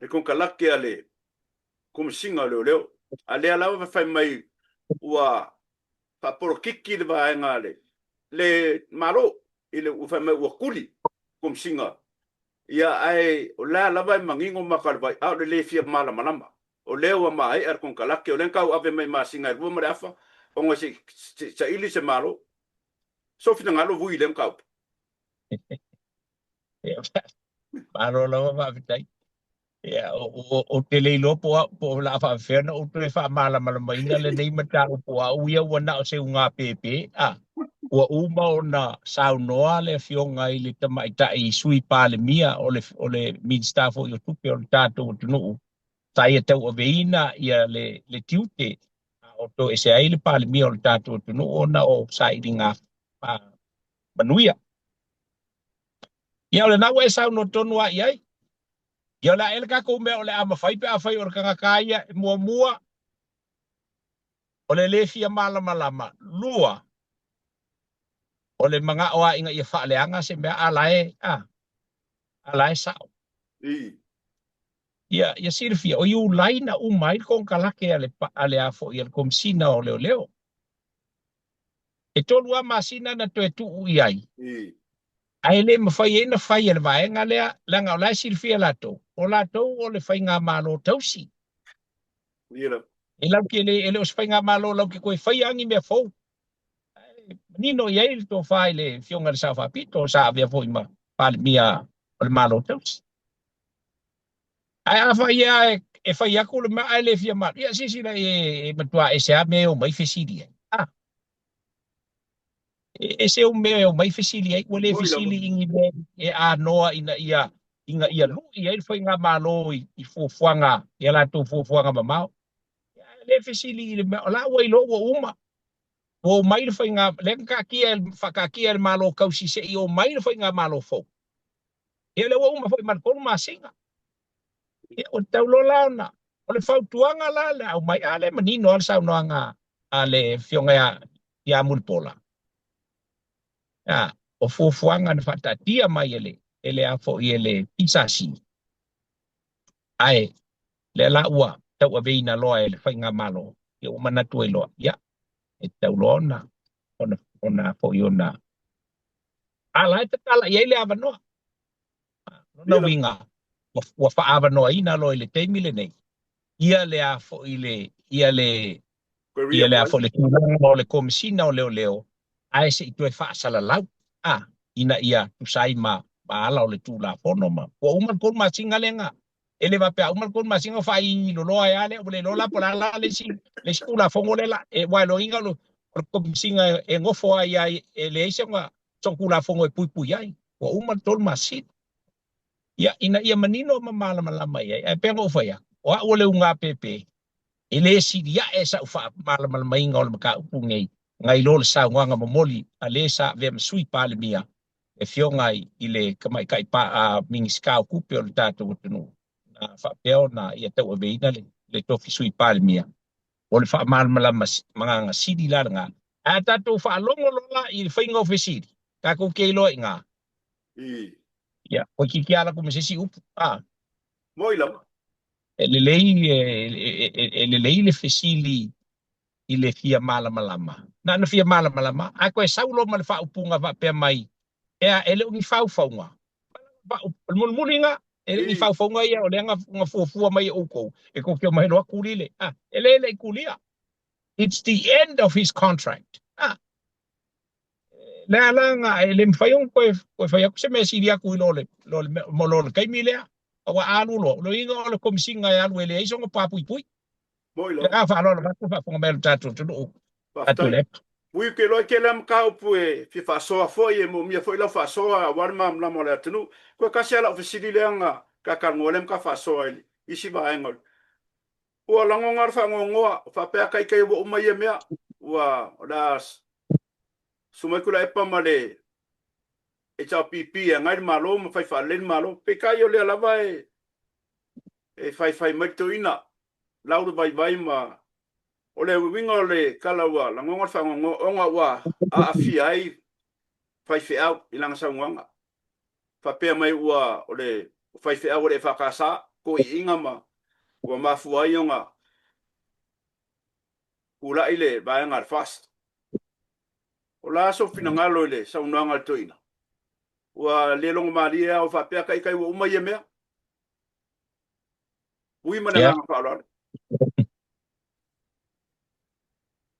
le konekarate a le Komesina o Leoleo, a lea lava fai mai ua faapolokiki le vaega a le le Malo i le ua fai mai ua tuli Komesina ia ae o lea lava e manino maka o le vai a o le le fia malamalama o lea ua maea le konekarate o lea na tauave mai masina e lua ma le afa ona se i saili se Malo. Sou finagalo vui i lea mataupu. Malo lava faafetai. Ia, ou te le iloa po o le a faapefea ona ou toe faamalamalamaina lenei mataupu a au ia ua na o se ugāpēpē, a ua uma ona saunoa le Afioga i le Tamaitai Sui Palemia o le, o le Minisita foi o Tupe o le tatou atunuu, sa ia tauaveina ia le, le tiute a o toesea ai le Palemia o le tatou atunuu ona o sailiga manuia. Ia, o lena ua e saunoa tonu lava i ai. Ia, o le a ea le tatou mea o le a mafai pe afai o le tagata ia, muamua, o le lē fia malamalama, lua, o le manao lava ina ia faaleaga se mea a la e, a, a la e sao. Ia, ia silafia, o Iulai na uma ai le konekarate a le, a le a foi a le Komesina o Leoleo. E tolu lava masina na toe tuu i ai, ae le mafai ai ona fai e le vaega lea, leaga o la e silafia e latou, o latou o le faigamalo tausi. E latou te le, e le o se faigamalo latou te toe faia ni mea fou. Ae manino i ai le tofa i le Afioga i le Sao Faapito, sa avea foi ma Palemia o le Malo tausi. Ae afai lava e fai atu le mea ae le fia malu, ia silasila i e matua ese lava mea e omai fesili ai. A, e ese ou mea e omai fesili ai, ua le fesili i ni mea e anoa ina ia ina ia lui ai le faigamalo i, i fuafuaga, i a latou fuafuaga mamao. Ae le fesili i le mea, o la ua iloa ua uma. Ua omai le faiga, lea na taatia, faataatia e le Malo tausi se i omai le faigamalo fou. Ia lea ua uma foi ma le tolu masina. Ia ua tatau loa la ona, o le fautuaga la le aumai, a lea e manino lava le saunoaga a le Afioga ia, ia Mulipola. A, o fuafuaga na faataatia mai e le, e le a foi e le PSC. Ae lea la ua tauaveina loa e le faigamalo, ia ua manatu ai loa, ia, e tatau loa ona, ona, ona foi ona A la e tatala i ai le avanoa. Lona uiga, ua faaavanoaina loa i le taimi lenei, ia le a foi le, ia le, ia le a foi le tulaga o le Komesina o Leoleo, ae se i toe faasalalau, a, ina ia tusa ai ma, ma ala o le Tulafono ma, ua uma le tolu masina lea na, e le faapea a uma le tolu masina ua faailoa ai lava lea, ua le iloa la po o le a la le isi, le isi Tulafono lea la, e, aua e loiga o le, o le Komesina e nofo ai lava e leai se ona, sona Tulafono e puipui ai, ua uma le tolu masina. Ia, ina ia manino ma malamalama i ai, ae pei ona ou fai atu, o au o le ugāpēpē, e le sili aʻe saʻu faamalamalamaina o le mataupu lenei nai lo le saunoaga momoli a le sa avea ma Sui Palemia, le Afioga i le Tamaitai Minisita o Tupe o le tatou atunuu, na faapea ona ia tauaveina le tofi Sui Palemia. O le faamalamalamaga sili la lena. Ae a tatou faalogo loa la i le faiga o fesili, tatou te iloa i ina. Ia, toeitiiti lava alu atu ma se isi upu, a. Moi lava. E lelei, e lelei le fesili i le fia malamalama. Na ona fia malamalama, ae toe sau loa ma le faaupuga faapea mai, Ea, e le o ni faufauga. O le mulimuli lena, e le o ni faufauga ia, o lea na fuafua mai e outou, e tou te omai loa tuli le, a, e le le i tulia. It's the end of his contract. A, le a la na, e le mafai ona toe, toe fai atu se mea sili atu i lo le, lo le, lo le taimi lea. Aua a alu loa, o le uiga o le Komesina e alu e leai sona pa puipui. Moi Le lava. agaga faaaloalo atu faafofoga mai lo tatou atunuu atu Faafetai. le epa. Ui ou te iloa e tele lava mataupu e fia faasoa foi, e moomia foi lau faasoa aua le malamalama o le atunuu. Toe tasi lava lau fesili lea na ta talanoa lea ma ta faasoa i le isi vaega o le Ua lagona le faanoanoa, faapea taitai ua uma ia mea, ua o le a sumai Tuilaepa ma le HRPP e agai le Malo ma fai faalelei le Malo. Peitai o lea lava e e faifai mai le toeaina, lau le vaivai ma o le uiga o le tala ua lagona le faanoanoa ona ua aafia ai faifeau i lana saunoaga. Faapea mai ua o le faifeau o le EFKS, toeaiina ma ua mafua ai ona tulai le vaega a le FAST. O le a sou finagalo i le saunoaga a le toeaina? Ua le logomalie lava o faapea taitai ua uma ia mea? Ui ma le agaga faaaloalo.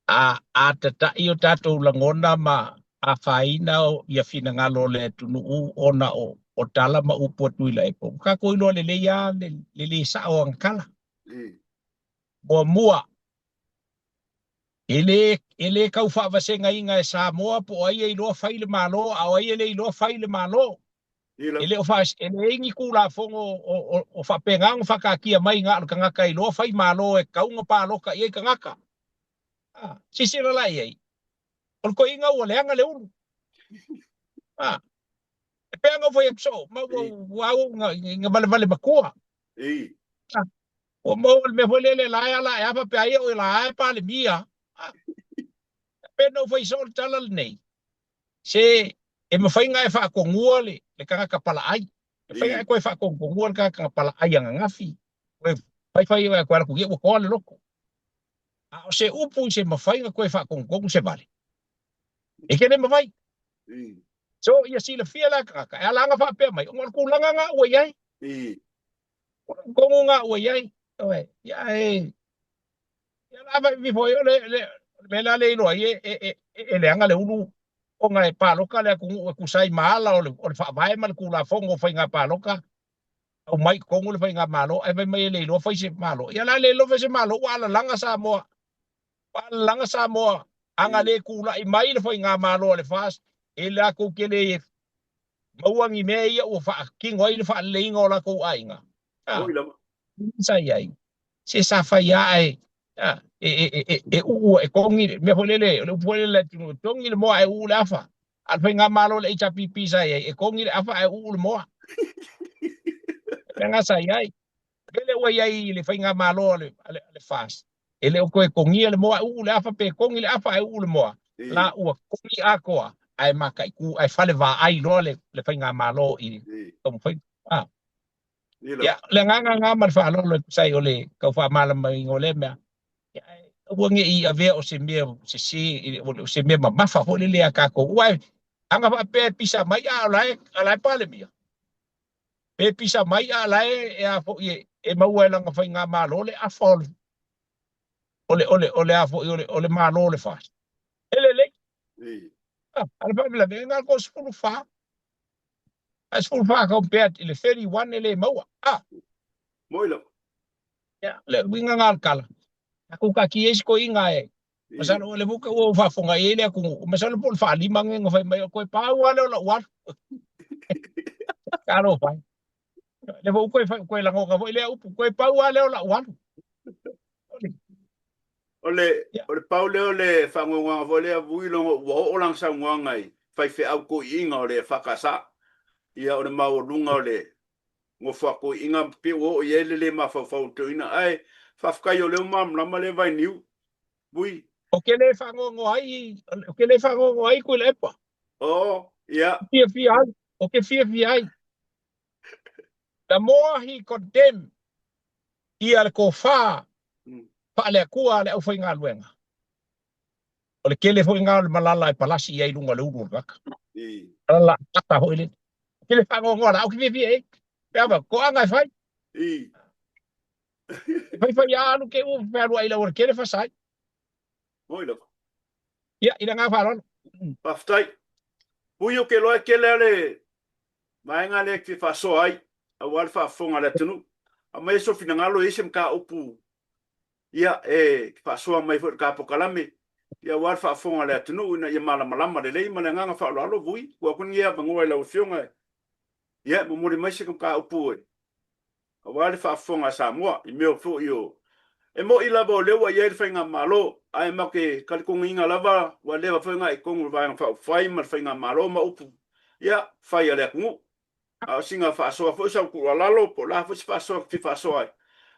A a tataʻi o tatou lagona ma afaina ia finagalo o le atunuu ona o o tala ma upu a Tuilaepa, ua tatou iloa lelei lava le le lē saʻo o ana tala. Muamua, e lē e lē tau faavasegaina e Samoa po o ai e iloa fai le Malo a o ai e le iloa fai le Malo. E le o fa, e leai ni Tulafono o, o, o faapena ona faataatia mai na o le tagata e iloa fai Malo e tatau ona palota i ai tagata. Ah, silasila la i ai, o le toeaina ua leaga le ulu. Ah, e pei ona ou fai atu soo, ma ua, ua au ina, ina valevale matua. Ah, ua maua le mea foi lele la e ala e a faapea ai o la e Palemia. Ah, e pei ona ou fai soo le tala lenei, Se e mafai ona e faatonua le, le tagata palaai. E mafai ona e toe faatonutonua le tagata palaai ananafi. Toe faifai oe atu alu atu ua toa le loto. A o se upu i se mafai ona toe faatonutonu se vale. E te le mafai. So ia silafia la tagata e ala ona faapea mai ona o le tulaga na ua i ai. O le tonu na ua i ai. Oe, ia e Ia la vai foi o le le mea la le iloa ai e e e leaga le ulu ona e palota le atunuu e tusa ai ma ala o le o le faavae ma le Tulafono o Faiga Palota aumai i totonu le faigamalo ae fai mai e le iloa fai se Malo. Ia la le iloa fai se Malo ua alalaga Samoa. Ua alalaga Samoa ana le tulai mai le faigamalo a le FAST e latou te le maua ni mea ia ua faatino ai le faaleleiga o latou aiga. Ah, sa i ai. Se sa fai lava ae e, e, e, e, e uu e togi le mea foi lele, o le upu foi lele a le atunuu, e togi le moa ae uu le afa. A o le faigamalo le HRPP sa i ai, e togi le afa ae uu le moa. O le mea lena sa i ai. Lele ua i ai i le faigamalo a le, a le, a le FAST, e le o toe togia le moa ae uu le afa, pe togi le afa ae uu le moa. La ua togi atoa ae mataitu, ae fale vaai loa le, le faigamalo i taumafaiga. Ah. Ia, le agaga lena ma le faaaloalo e tusa ai o le tau faamalamalamaina o lea mea. Ia, ae aua ne i avea o se mea sese, o se mea mamafa foi lele ia tatou. Aua ana faapea e pisa mai a o la e, a la e Palemia. Pe pisa mai a la e, e a foi e, e maua e lana faigamalo le afa o le, o le, o le, o le a foi o le, o le Malo o le FAST. E lelei. Ah, a le faalavelave, e na o le 14. Ae 14 compared i le 31 e le maua. Ah. Moi lava. Ia, le uiga nga o le tala. Tatou taatia ai si toeaina e masalo o le muka ua ou faafofoga i ai le atunuu, masalo po o le faalima lenei na fai mai o toe pau lava lea o lau alu. Talofa e. Lea foi ua toe, toe lagona foi lea upu, toe pau lava lea o lau alu. O le, o le pau lea o le faanoanoaga foi lea vui logo ua oo lana saunoaga i faifeau toeaiina o le EFKS. Ia o le maualuga o le nofo a toeaiina pei ua oo i ai le le mafaufau o le toeaina. Ae faafetai o lea ua malamalama lea vainiu. Vui. Ou te le faanoanoa ai, ou te le faanoanoa ai Tuilaepa. Oo, ia. Fiafia ai, ou te fiafia ai. The more he condemn ia le tofa faale-Atua a le aufaigaluega, o le tele foi lena o le malala e palasi i ai i luga o le ulu o le tagata. Malala ata foi lele. Ou te le faanoanoa la, ou te fiafia i ai. Pe a toaga e fai. E fai fai a alu ke ua fealuai i le aualatele fasa ai. Moi lava. Ia, i le agaga faaaloalo. Faafetai. Ui ou te iloa e tele lava le vaega lea e te faasoa ai. Aua le faafofoga a le atunuu. Aumai sou finagalo e i ai se mataupu ia e faasoa mai foi i le ta polokalame, ia aua le faafofoga a le atunuu ina ia malamalama lelei. Ma le agaga faaaloalo, Vui, tuu atu lenei avanoa i lau Afioga ia e momoli mai se mataupu e aua le faafofoga a Samoa i mea foi o E moni lava o lea ua i ai le Faigamalo, ae matou te talitonuina lava ua leva foi ona e i totonu o le Vaega Faaupufai ma le Faigamalo ma upu ia fai a le atunuu. A o sina faasoa foi sau tuualalo po o le a foi se faasoa e te fia faasoa ai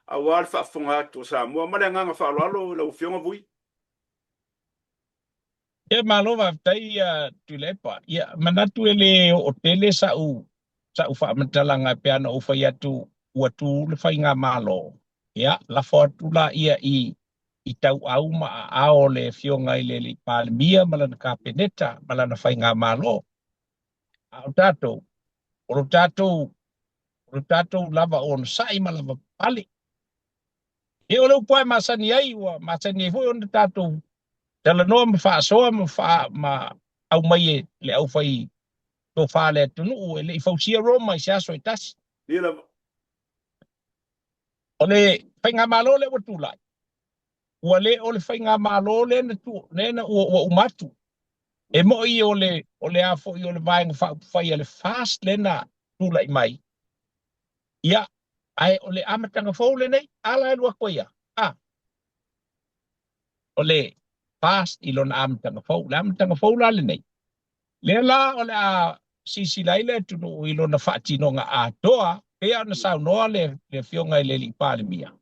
aua le faafofoga atu a Samoa. Ma le agaga faaaloalo lau Afioga Vui. Ia malo faafetai ia Tuilaepa. Ia manatu e le oo tele sa'u sa'u faamatalaga pe ana ou fai atu ua tu le faigamalo. Ia lafo atu laia i i tauau ma aao o le Afioga i le Alii Palemia ma lana Kapeneta ma lana faigamalo. A o tatou, o lo tatou o lo tatou lava onosai ma lava papale. Ia o le upu lava e masani ai, ua masani ai foi ona tatou talanoa ma faasoa ma faa ma aumai e le aufai tofa a le atunuu e le i fausia Roma i se aso e tasi. Ia lava. O le faigamalo lea ua tulai, ua le o le faigamalo lea na tu lea na ua, ua uma atu. E moi o le o le a foi o le Vaega Faaupufai a le FAST lea na tulai mai. Ia, ae o le amataga fou lenei, a la e alu atu ai a? A. O le FAST i lona amataga fou. Le amataga fou la lenei, lea la o le a silasila ai le atunuu i lona faatinoga atoa, pei ona saunoa le, le Afioga i le Alii Palemia,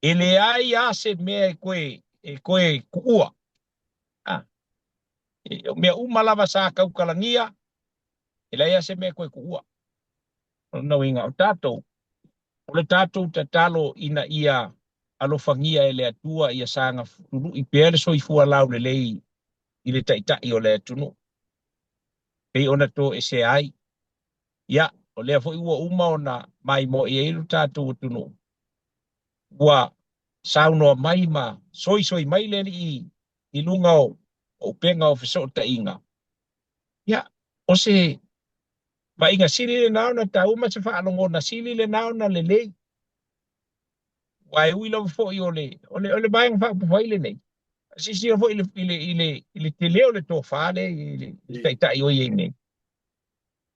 e leai lava se mea e toe, e toe tuua. A, e, o mea uma lava sa tautalagia, e leai lava se mea e toe tuua. O lona uiga, o tatou, o le tatou tatalo ina ia alofagia e le Atua ia saga tului pea le soifua laulelei i le Taitai o le atunuu, pei ona toesea ai. Ia, o lea foi ua uma ona maimoa i ai lo tatou atunuu, ua saunoa mai ma soisoi mai le Alii i luga o upega o fesootaiga. Ia, o se vaaiga sili lena ona taua ma se faalogona sili lena ona lelei. Aua e ui lava foi o le, o le, o le Vaega Faaupufai lenei, silasila foi i le, i le, i le, i le tele o le tofa lea i le, i le taitai o i ai nei.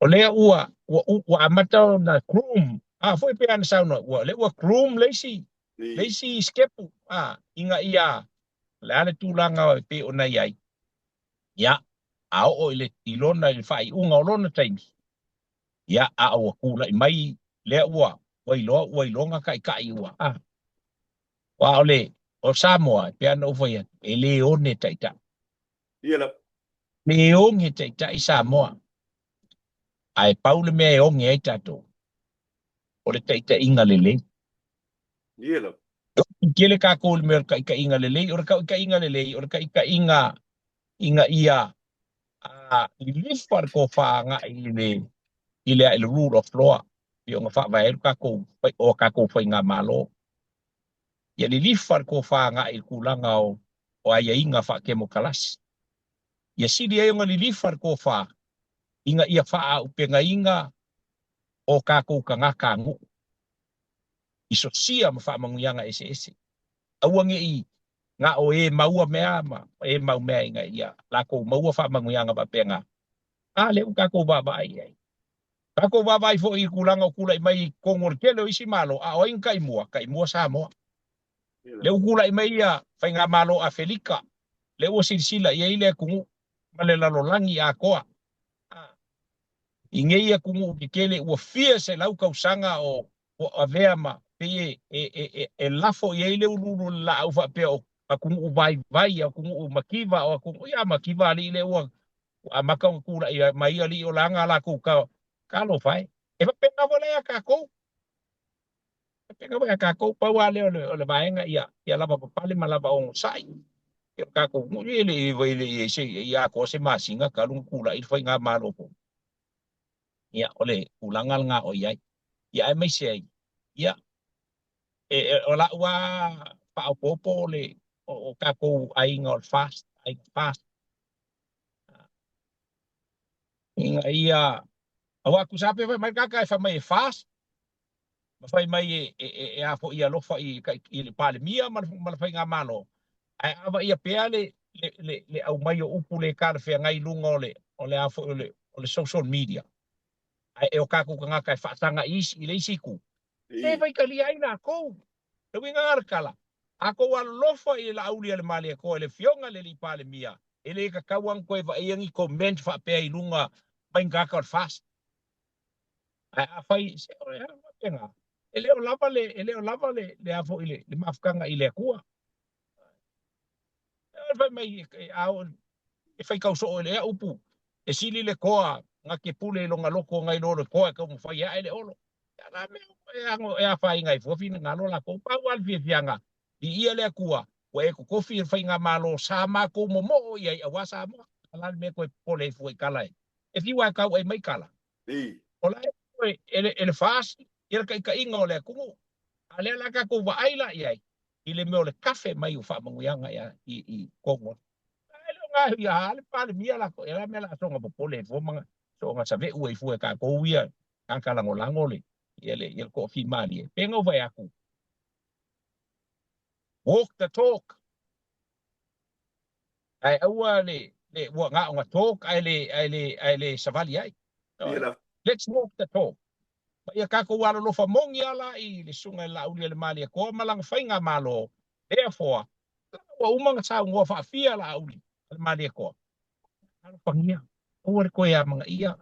O lea ua, ua, ua amata ona groom, a foi pei ona saunoa, ua, lea ua groom le isi, le isi sikepu, a, ina ia, o le a le tulaga e pei ona i ai. Ia, a oo i le, i lona, i le faaiuga o lona taimi, ia, a ua tulai mai lea ua, ua iloa, ua iloga taitai ua, a. Aua o le, o Samoa, e pei ona ou fai atu, e le one taitai. Ia lava. Le oge taitai Samoa. Ae pau le mea e oge ai tatou, o le taitaiga lelei. Ia lava. E tele tatou i le mea o le taitaiga lelei. O le taitaiga lelei, o le taitaiga ina ia a lilifa le tofa agai i le i le i le rule of law, pei ona faavae ai le tatou o tatou faigamalo. Ia lilifa le tofa agai i le tulaga o o aiaiga faatemokalasi. Ia sili ai ona lilifa le tofa ina ia faaaupegaina o tatou tagata nuu i sosia ma faamanuiaga eseese. Aua ne i na o e maua mea ma e mau mea ina ia lakou maua faamanuiaga faapena. A lea ua tatou vaavaai i ai. Tatou vaavaai foi i tulaga o tulai mai i totonu o le tele o isi Malo, a o ai na taimua? Taimua Samoa. Lea ua tulai mai ia Faigamalo Afelika, lea ua silasila i ai le atunuu ma le lalolagi atoa. I nei atunuu tetele ua fia selau tausaga o avea ma pei e, e, e, e, e lafo i ai le uluulu o le laau faapea o atunuu vaivai, atunuu mativa, o atunuu, ia mativa alii lea ua amata ona tulai mai alii o laga latou ka, talofa e. E faapena foi la ia tatou. Faapena foi ia tatou, pau lava lea o le, o le vaega ia, ia lava papale ma lava onosai. Ia o tatou nuu e le i le i se i atoa se masina talu ona tulai le faigamalo fou. Ia o le tulaga lena o i ai. Ia aemaise ai, ia e, e, o lau lava faaopoopo o le o, o tatou aiga o le FAST, aiga FAST. Ina ia aua tusa pe fai mai le tagata e fai mai e FAST. Ma fai mai e, e, e, e a foi alofa i, i le Palemia ma le, ma le Faigamalo, ae a vaaia pea le, le, le, le aumai o upu le talafeagai i luga o le, o le a foi o le, o le social media, ae e o tatou tagata e faasaga i isi, i le isi itu, e faitalia ai latou. Le uiga lena o le tala, a tou alolofa i le Laauli a le Malietoa i le Afioga i le Alii Palemia, e le tatau lava ona toe vaaia ni comment faapea i luga mai ni tagata o le FAST. Ae afai, se o le a faapena, e le o lava le, e le o lava le, le a foi le, le mafutaga i le Atua. E fai mai, e, a o, e faitau soo e le upu, e sili le toa na te pule i lona loto nai lo le toa e taumafai e ae le olo. Ia la mea e ano e afaina ai fua finagalo latou. Pau lava le fiafiaga, viia le Atua, ua e totofi i le faigamalo sa matou momoo i ai aua Samoa. A la le mea toe popole ai fua i tala e. E fiu lava e tauai mai tala. O la e e le, e le FAST ia le taitaiga o le atunuu. A lea la tatou vaai la i ai i le mea o le kafe mai o faamanuiaga ia i, i totonu o E le o gaoioi a le Palemia latou, e la mea la soona popole ai fua ma soona save'u ai fua e tatou ia tagata lagolago le ia le ia le toafimalie. Pe na ou vaai atu, walk the talk. Ae aua le le ua na ona talk ae le ae le ae le savali ai. Let's walk the talk. Ma ia tatou alolofa moni a la i le Susuga i le Laauli a le Malietoa ma lana faigamalo, therefore, ua uma ona saunoa faafia Laauli a le Malietoa. Alofagia, aua le toe amanaia.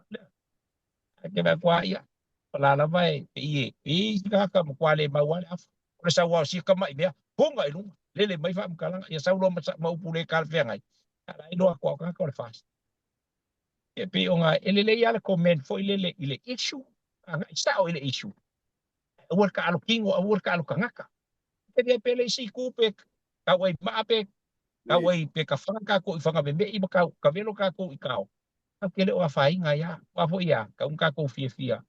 Ae te vaai atu lava ia, o la lava e pei e pei isi tagata matua le mau lava le afa. O le sau lava o sia tama'i mea, puga i luga, lele mai faamatalaga, ia sau loa ma, ma upu le talafeagai, a la e iloa atu lava o tagata o le FAST. E pei ona e lelei lava le comment foi lele i le issue, agai sao i le issue. Aua le taalo kino, aua le taalo tagata. Te ria pe le isi itu pe tau ai maa pe tau ai pe ka whanga kākou i whangameme'i ma kau, ka welo kākou i kao. Tatou te le o afaina ai a, aua foi a, kau na kākou fiafia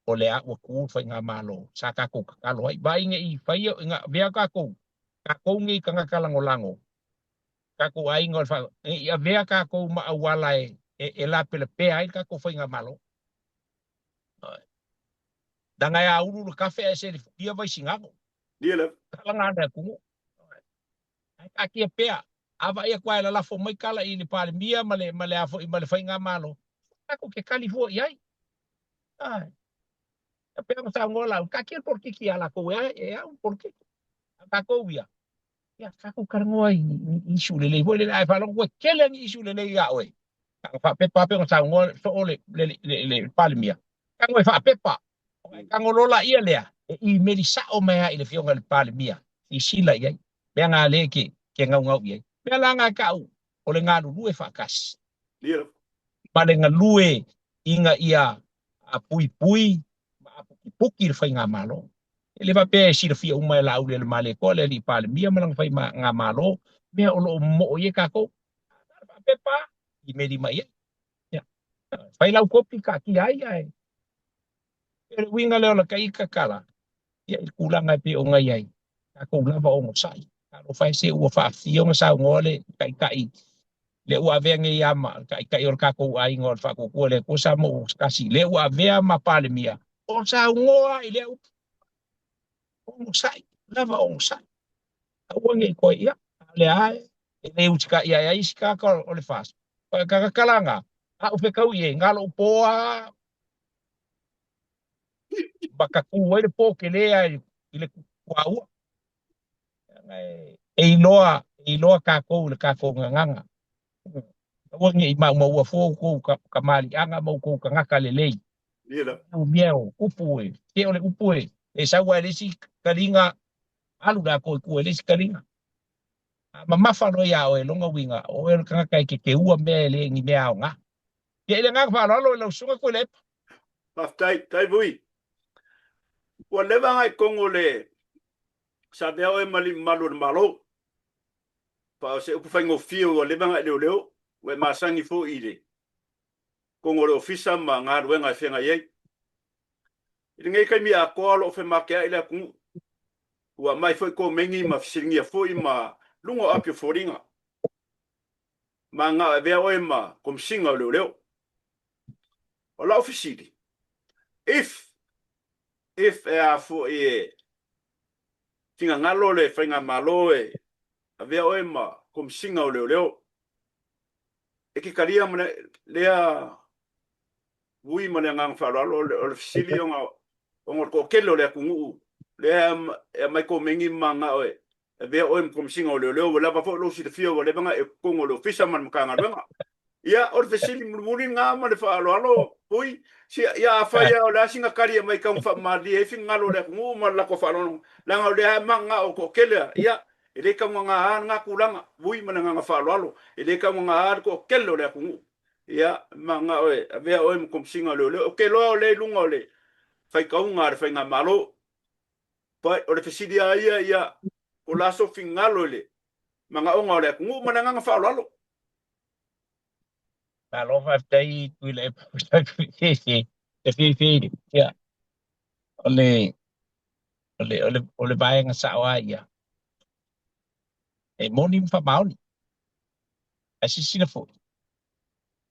o le a ua kū le faigamalo sa kākou tatalo ai. Vaai nei faia ina avea kākou, kākou nei tagata lagolago, kākou aiga o le wha, nei avea kākou ma auala e, e, e lapelapea ai le kākou faigamalo. Leaga e āulu le kafe ae selefutia Vaisigano. Tala le atunuu. Ae taatia pea, a vaai atu lava e lalafo mai tala i le Palemia ma le, ma le a foi ma le Faigamalo, tatou te tali fua i ai. Ae. E pei ona saunoa lau, taatia le polokiki ia latou e, e au le polokiki. A tatou ia, ia tatou talanoa i ni issue lelei foi lele, ae faalogo ua tele ni issue lelei ia oe. Tago faapepa pei ona saunoa soo le, le, le, le Palemia. Tago e faapepa. Ona e tago loa laia lea, e imeli sao mai lava i le Afioga i le Palemia, silasila i ai. Mea na lea ke, ke gaugau i ai. Mea la na e ta'u, o le galulue faatasi. Ma le galue ina ia puipui ma apukipuki le faigamalo. E le faapea e silafia uma e Laauli a le Malietoa, le Alii Palemia ma lana faigamalo, mea o lo o momoo i ai tatou. A faapepa, imeli mai ai. Ia, fai lau kopi kaatia ai, ae o le uiga lea o la ita tala, ia i le tulaga e pei ona i ai, tatou lava onosai. Talofa e se ua faafia ona saunoa le taitai lea ua avea nei ia ma taitai o le tatou aiga o le Faatuatua i le Atua Samoa ua Tasi, lea ua avea ma Palemia, o saunoa i lea upu, onosai, lava onosai. Aua ne i toe ia, a o lea lava e le usitai ai isi tagata o le FAST. O le tagata la na, a ou fetau i ai, na lou po lava matatū ai le po tele lava i le tuaua. E iloa, e iloa tatou i le tatou gagana. Aua ne i maumaua fua outou kamaliaga ma outou tagata lelei. O mea o upu e, te o le upu e, e sau ai i le isi taliga, alu le atoa i tua i le isi taliga. A mamafa loa iā oe, lona uiga, o oe o le tagata e teteua mea e le ni mea aoga. Ia i le agaga faaaloalo i lau susuga Tuilaepa. Faafetai, tai vui. Ua leva ngai tonu le sa avea oe ma alii mamalu o le Malo. Pa o se upu faigofie ua leva ngai leoleo, ua e masani foi i le tonu o le ofisa ma galuega e feagai ai. I lenei taimi atoa o lo o femateai le atunuu. Ua aumai foi komeni ma fesiligia foi ma luga o api o foliga. Ma na o e avea oe ma Komesina o Leoleo. O lau fesili, if. If e a foi e finagalo le Faigamalo e avea oe ma Komisiga o Leoleo, e ke talia ma lea vui ma le agaga faaaloalo. O le fesili ona o le toatele o le atunuu lea e aumai komeni ma manao e avea oe ma Komisiga o Leoleo, ua lava foi lou silafia ua leva ona e i totonu o le Ofisa ma le Matagaluega. Ia, o le fesili mulimuli lena ma le faaaloalo, Pui, ia afai lava o le a sina tali e aumai tau faamamalie ai finagalo o le atunuu ma le latou faalogologo, leaga o lea lava e mananao o toatele lava, ia, e le taugagaā lena tulaga, Vui ma le agaga faaaloalo, e le taugagaā le toatele o le atunuu. Ia, e mananao e avea oe ma Komisiga o Leoleo. Ou te iloa o lea i luga o le faitauga a le Faigamalo. But o le fesili lava ia, ia, po o le a sou finagalo i le manaoga o le atunuu ma le agaga faaaloalo. Malo faafetai Tuilaepa e fiafia ia o le o le o le o le vaega sao lava ia e moni ma faamaoni. Ae silasila foi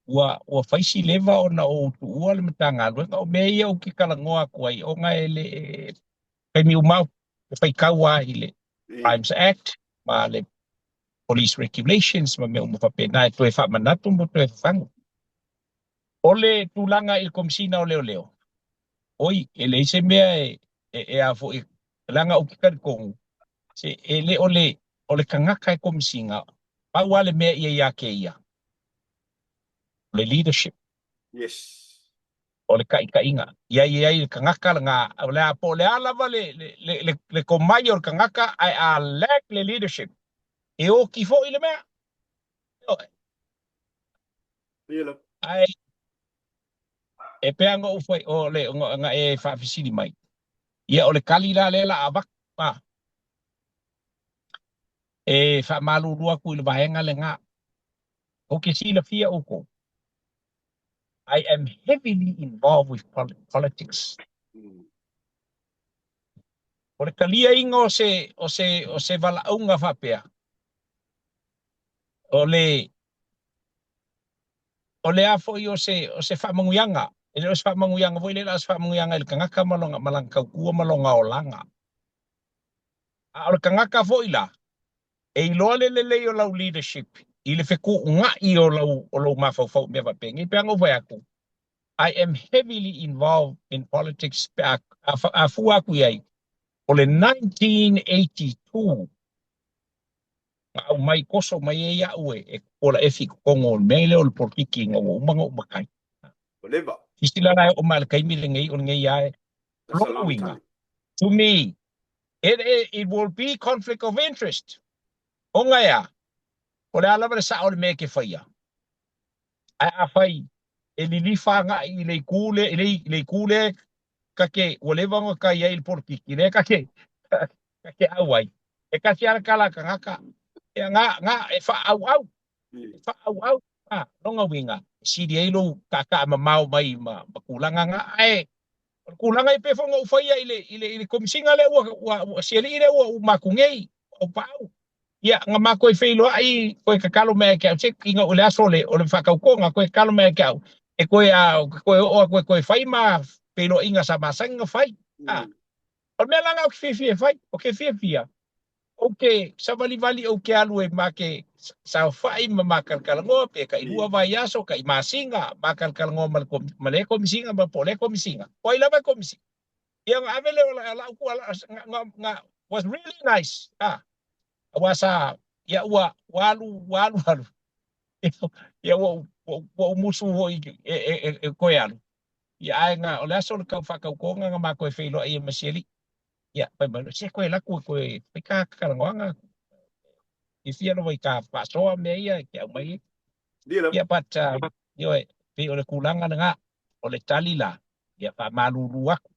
ua ua fai si leva ona ou tuua le Matagaluega. O mea ia ou te talanoa atu ai ona e le taimi uma e faitau lava i le Crimes Act ma le Police Regulations ma mea uma faapena e toe faamanatu ma toe fafagu. O le tulaga i le Komesina o Leoleo, oi, e leai se mea e, e, e a foi, leaga ou te talitonu, se e le o le, o le tagata e komesina, pau lava le mea ia ia te ia, o le leadership. Yes. O le taitaiga. Ia i ai le tagata lena, o le a, po o le a lava le, le, le, le, le tomai o le tagata, ae a lack le leadership, e oti foi le mea. Ae e pei ona ou fai, o le, na e faafesili mai, ia o le tali la lea la avatu, a, e faamalulu atu i le vaega lena. Ou te silafia outou, I am heavily involved with politics. O le taliaina o se, o se, o se valaauga faapea, o le, o le a foi o se, o se faamanuiaga, e le o se faamanuiaga foi lea, a o se faamanuiaga i le tagata ma lona, ma lana tautua ma lona olaga. A o le tagata foi la, e iloa le lelei o lau leadership i le fetuunai o lau, o lou mafaufau i mea faapenei. Pe a na ou fai atu, I am heavily involved in politics pe a, a, a fua atu i ai, o le 1982 na aumai toso mai ai au e, e Kola Efi i totonu o le mea lea o le polokiki ina ua uma ona ou matai. Ua leva. Silasila la e oo mai i le taimi lenei o lenei lava e. That's a Lona long uiga, time. to me, It, it, it will be conflict of interest. Ona e a? O le a lava le sao o le mea e te faia? Ae afai e lilifa agai i le itu lea, i le, i le itu lea ka te, ua leva ona ka i ai i le polokiki, lea ka te, ka te ʻau ai. E tasi lava le tala a tagata, ia, na, na, e faaauau, e faaauau. A, lona uiga, e sili ai lou taataa mamao mai ma, ma tulaga na. Ae, O le tulaga e pei foi ona ou faia i le, i le, i le Komesina lea ua, ua, ua, si alii lea ua ou maku nei, ua ou paau. Ia, na ma koe feiloai, koe tatalo mai ia te au, se ina o le aso o le, o le faatautoga, koe tatalo mai ia te au, e koe a, koe oo atu e koe fai ma feiloaiga sa masani ona fai. A, o le mea la lena ou te fiafia e fai, ou te fiafia Ou te savalivali ou te alu e ma ke saofai ma mākalakalanoa pe tailua vaiaso, tai masina, mākalakalanoa ma le, ma lea komesina ma po o lea komesina. O ai lava e komesina. Ia ona ave lea o la'u tuualalo, na, na, was really nice. Ah, aua sa, ia ua, ua alu, ua alu alu. Ia ua, ua, ua ou musu foi e, e, e, e koe alu. Ia ae na, o le aso o le kau faatautoga na ma koe feiloai ai ma si alii. Ia, fai mai loa, se koe alu atu e koe fai ka talanoaga. Fiafia lava i ka faasoa mea ia e te aumai ai. Ia, but, ioe, pei o le tulaga lena, o le tali la, ia faamalulu atu.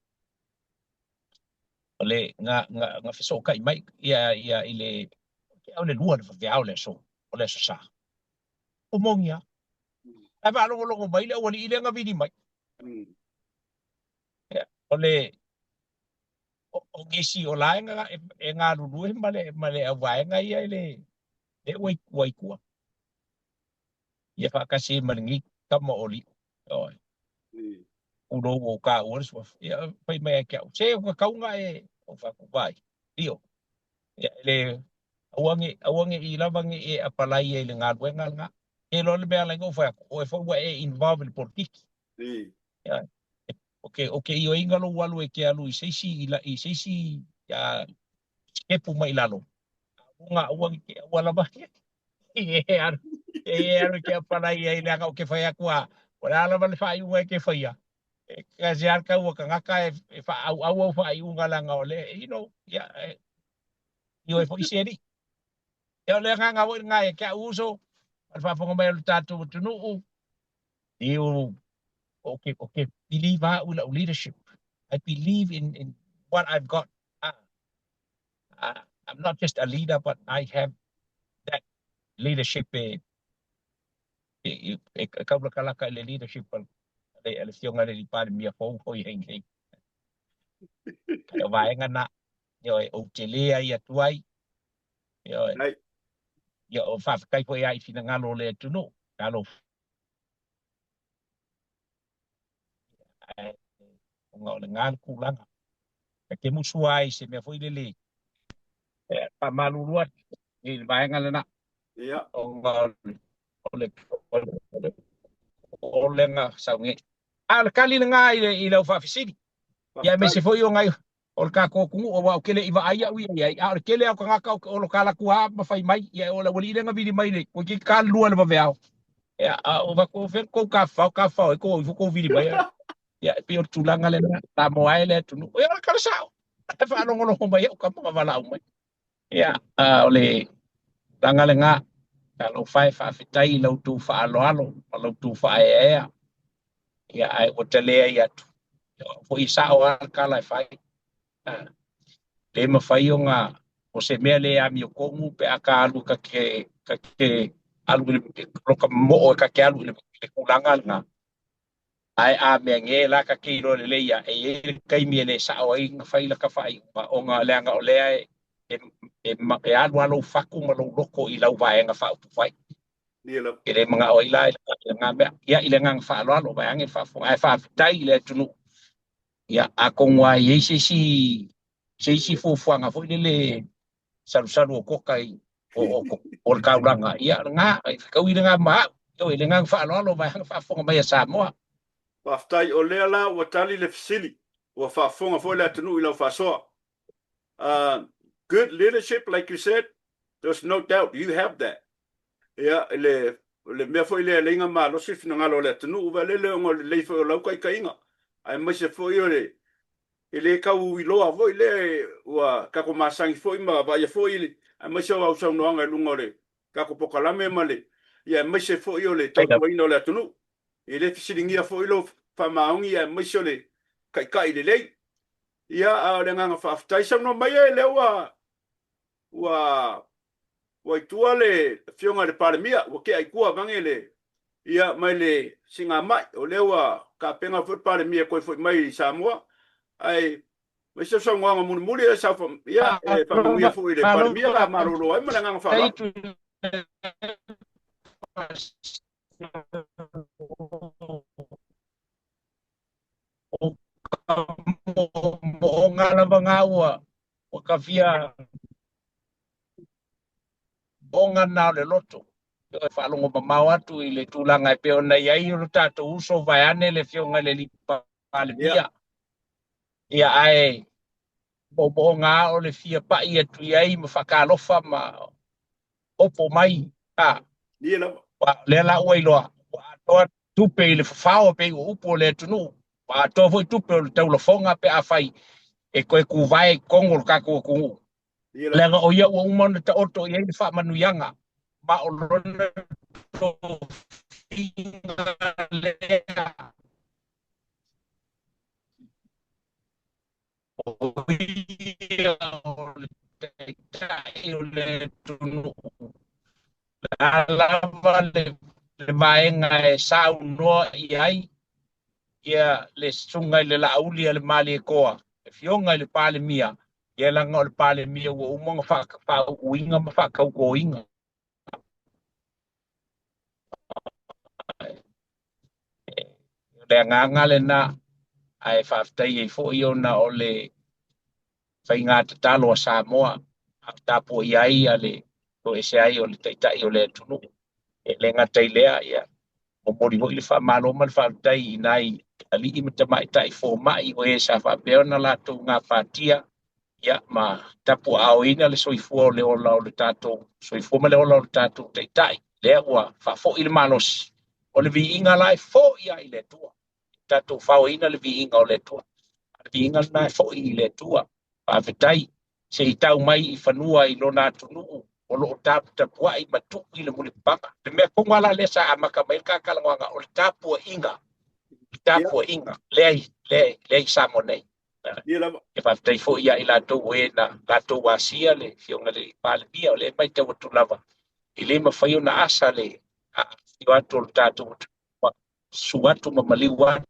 O le, na, na, na fesootai mai, ia, ia, i le, o le lua o le vaveao o le aso, o le aso Sa. O moni lava. Ae faalogologo mai le aualii lea na vili mai. Ia, o le, o nisi o la e galulue ma le, ma le auvaega ia i le, le ua i, ua i tua. Ia faatasi ai ma lenei tama o Liu. Ioe. Tulou ua ou taua le suafa. Ia, fai mai ia te au, se o ka tau na e, ou fai atu, vai, Lio. Ia, e le, aua ne, aua ne i lava ne i e apalai ai i le galuega lena. Ke loa le mea ala ai na ou fai atu, o oe foi ua e involve i le polokiki. Ia, o ke, o ke ioeina lou alu e te alu i se isi, i, la, i se isi ia, sitepu mai lalo. A o luga aua ne te aua lava i e alu, e e alu e te apalai ai leaga ou te fai atu a, o le a lava le faaiuga e te faia, e tasi lava le tau o tagata e, e faaauau au faaiuga leaga o le, you know, ia, e, ioe foi se alii. Ia o le agaga foi lena ia te au uso, ma le faafofoga mai o le tatou atunuu, you, ou te, ou te believe au i lau leadership. I believe in, in what I've got. Ah, ah, I'm not just a leader, but I have that leadership e, e, e, e kaulakalaka i le leadership a le, a le Afioga i le Palemia fou foi ai nei. Ai o vaega na, ioe, ou te lē ai atu ai, ioe. Ai. Ia, o faafetai foi lava i finagalo o le atunuu, talofa. Ae, ona o lena le tulaga. E te musu ai i se mea foi lele, e faamalulu atu i le vaega lena. Ia. Ona o le, o le, o le, o le popolega sau nei. A o le tali lena i, le, i lau faafesili. Ia aemaise foi o nai o le tatou atunuu, aua ou te le i vaai au ia i ai, a o le tele lava o tagata o lo talaatu lava ma fai mai, ia o le aualii lea na vili mai nei, toeitiiti ta lua i le vaveao. Ia, a o avatu o fea tou tafafao, tafafao ai tou ifo tou vili mai. Ia, e pei o le tulaga lena, Samoa e le atunuu. Ia, o le tala sao. E faalogologo mai au tama ma valaau mai. Ia, a o le tulaga lena, talofa e faafetai i la outou faaaloalo ma la outou faaeaea. Ia, ae ua ta leai atu. Ia, o au foi e sao lava le tala e fai. A, le mafai ona o se mea le amiotonu pe a ta alu ta te, ta te alu i le loka momo'o e ta te alu i le, i le tulaga lena. Ae a mea nge la ta te iloa lelei ia, e i ai le taimi e le sa'o ai ona fai lata faaiuga ona leaga o lea e, e, e, e alu lava lou fatu ma lou loto i lau vaega faaupufai. E le mana'o ai la i lena mea. Ia, i le agaga faaaloalo, vaeane le faafofoga, ae faafetai i le atunuu. Ia, atonu lava e i ai se isi, se isi fuafuaga foi lele salusalu o koka i o, o, o le taulaga, ia, lena, e fetaui lena ma au. Ioe, i le agaga faaaloalo, vaeane faafofoga mai a Samoa. Faafetai, o lea la ua tali le fesili, ua faafofoga foi le atunuu i lau faasoa. Good leadership like you said, there's no doubt you have that. Ia, i le, le mea foi lea e leiga malosi le finagalo o le atunuu, vaelele ona o le lelei foi o lau taitaiga, aemaise foi o le, e le tau iloa foi lea ua tatou masani foi ma vaaia foi, aemaise o au saunoaga i luga o le tatou polokalame ma le, ia aemaise foi o le tautuaina o le atunuu. E le fesiligia foi lou faamaoni aemaise o le taitai lelei. Ia, a o le agaga faafetai, saunoa mai e lea ua, ua, ua i tua le Afioga i le Palemia, ua tea i tua vaeane le, ia, mai le siigamai, o lea ua tapena foi le Palemia e toe foi mai i Samoa, ae mai se saunoaga mulimuli e sau, ia, e faamanuia foi i le Palemia la malolo ai ma le agaga faaaloalo. O ka moomooga lava na ua ua kafia oga na o le loto. E faalogo mamao atu i le tulaga e pei ona i ai o lo tatou uso vaeane le Afioga i le Alii Palemia. Ia ae moomooga lava o le fia pa'i atu i ai ma faatalofa ma opo mai. A, aua o lea la ua iloa ua atoa tupe i le fafao e pei o upu o le atunuu, ua atoa foi tupe o le taulafoga pe afai e toe tuvae i totonu o le tatou atunuu. Leaga o ia ua uma ona taoto i ai le faamanuiaga, ma o lona tofiga lea. O ia o le Taitai o le atunuu. O le a lava le vaega e saunoa i ai ia le Susuga i le Laauli a le Malietoa, le Afioga i le Palemia, ia leaga o le Palemia ua uma ona faauuina ma faatautoina. O le agaga lena. Ae faafetai ai foi ona o le faiga tatalo a Samoa a o tapuaia ai le toese ai o le Taitai o le atunuu. E le gata i lea, ia, momoli foi le faamalo ma le faafetai i nai alii ma tamaitai fomai o e sa faapea ona latou gapatia ia ma tapuaaoina le soifua o le ola o le tatou soifua ma le ola o le tatou Taitai, lea ua faafoi le malosi. O le viiga la e foi lava i le Atua. Tatou faoina le viiga o le Atua. O le viiga lena e foi i le Atua. Faafetai. Se i tau mai i fanua i lona atunuu o lo o taputapuai ma tuu i le mulipapaga. Le mea tonu lava la lea sa amata mai ai le ta talanoaga, o le tapuaiga, le tapuaiga lea i, lea, lea i Samoa nei. Ia lava. E faafetai foi ia i latou o e na latou asia le Afioga i le Palemia, o lea e matau atu lava, e le mafai ona asa le afifio atu o le tatou atunuu, susu atu ma maliu atu.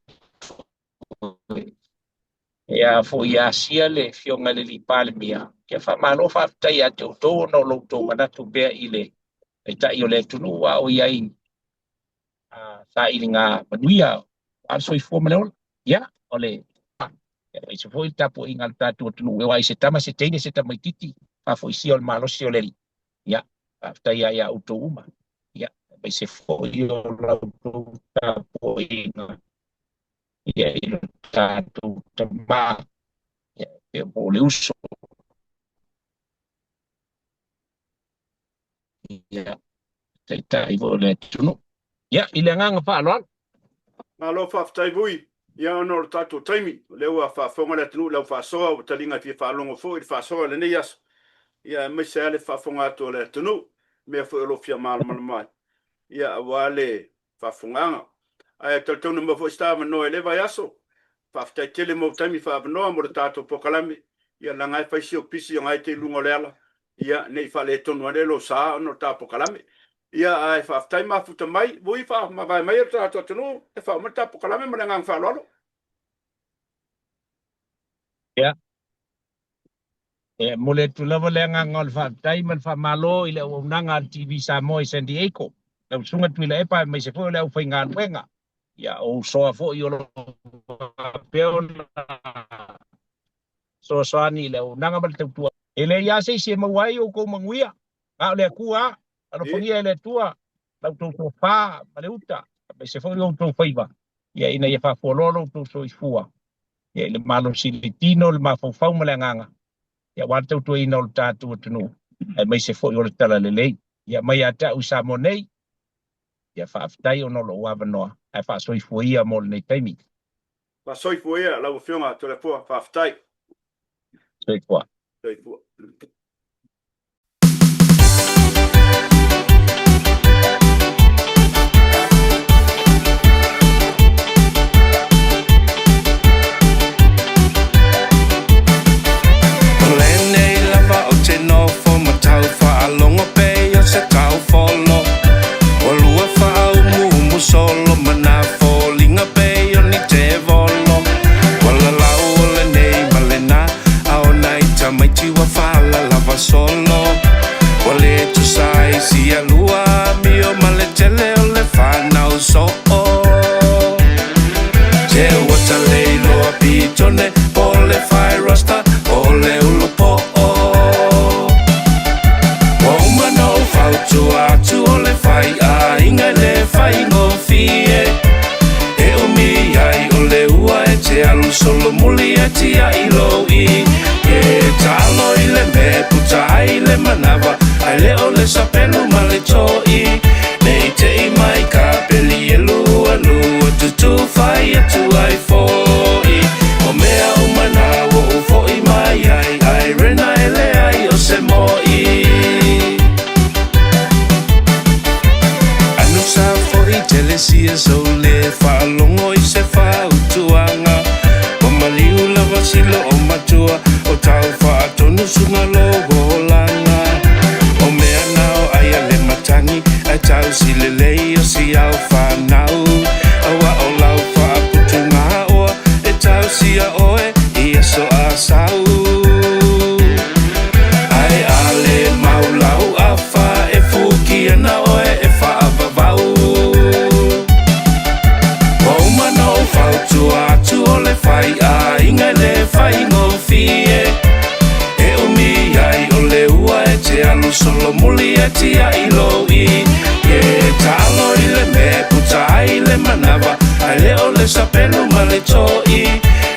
E a foi asia le Afioga i le Palemia, ia faamalo faafetai ia te outou ona o lo outou manatu pea i le Taitai o le atunuu a o i ai sailiga manuia aua le soifua ma le ola. Ia, o le aemaise foi le tapuaiga a le tatou atunuu, e aua i se tama, se teine, se tamaitiiti, faafoisia o le malosi o le Alii. Ia, faafetai lava ia outou uma. Ia, aemaise foi o la outou tapuaiga ia i lo tatou tama, ia, po o le uso. Ia, Taitai foi o le atunuu. Ia, i le agaga faaaloalo. Malo faafetai Vui, ia ona o le tatou taimi, o lea ua faafofoga le atunuu i lau faasoa, ua taliga e fia faalogo foi i le faasoa i lenei aso, ia aemaise lava le faafofoga atu a le atunuu, mea foi o lo o fia malamalama ai, ia aua le faafofogaaga. Ae talitonu mai foi se ta avanoa i lea vaiaso. Faafetai tele mo taimi faaavanoa mo le tatou polokalame. Ia leaga e fai si ou pisi ona e te i luga o le ala, ia ne i faaletonu ane lou sa ona o le ta polokalame. Ia ae faafetai mafuta mai, ui faamavae mai e le tatou atunuu e faauma le ta polokalame ma le agaga faaaloalo. Ia, e momoli atu lava le agaga o le faafetai ma le faamalo i le auaunaga a le TV Samoa i San Diego, lau Susuga Tuilaepa aemaise foi o le aufaigaluega, ia o usoa foi o lo o faapea ona fesoasoani i le auaunaga ma le tautua. E leai lava se isi e maua ai outou manuia, na o le Atua lava. Alofagia e le Atua la outou tofa ma le uta, aemaise foi o outou faiva, ia ina ia faafualoa lo outou soifua, ia i le malosi i le tino, le mafaufau ma le agaga, ia aua le tautuaina o le tatou atunuu, aemaise foi o le talalelei. Ia mai ia te au i Samoa nei, ia faafetai ona o lou avanoa, ae faasoifua ia mo lenei taimi. Faasoifua ia lau Afioga Toleafoa, faafetai. Soifua. Soifua. O lenei lava ou te nofo ma tau faalogo pei o se taufolo. Ua lua faaumuumu solo ma nā foliga pei o ni tevolo. Ua lalau o lenei ma lenā a o nai tamaiti ua faalalava solo. Ua le tusa ai sia lua amio ma le tele o le fanau soo. Se ua ta le iloa pitone po o le fai rasta po o le ulu po'o. Ua uma na ou fautua atu o le fai aiga e le faigofie. E umi ai o le ua e te alu solomuli e tiaʻi lou i. E taalo i le mea e puta ai le manawa ae le o le sapelu ma le toʻi. Ne i te i mai ka peli e lua lua tutū fai atu ai foʻi. O mea uma na ua ou foʻi mai ai ai rena e leai o se moʻi. Anu sa foʻi tele sia sou le faalogo i se fautuaga. Ua maliu lava si loo matua o tau faatonu suga lou olaga. O mea na o ai a le matagi ae tau si lelei o si au fanau. Aua o lau faaputuga oa e tau sia oe i aso a sau. Ae a le mau lau afa e fuki ana oe e faavavau. Ua uma na ou. tiaʻi lou i. E taalo i le mea puta ai le manawa, ae le o le sapelu ma le toʻi.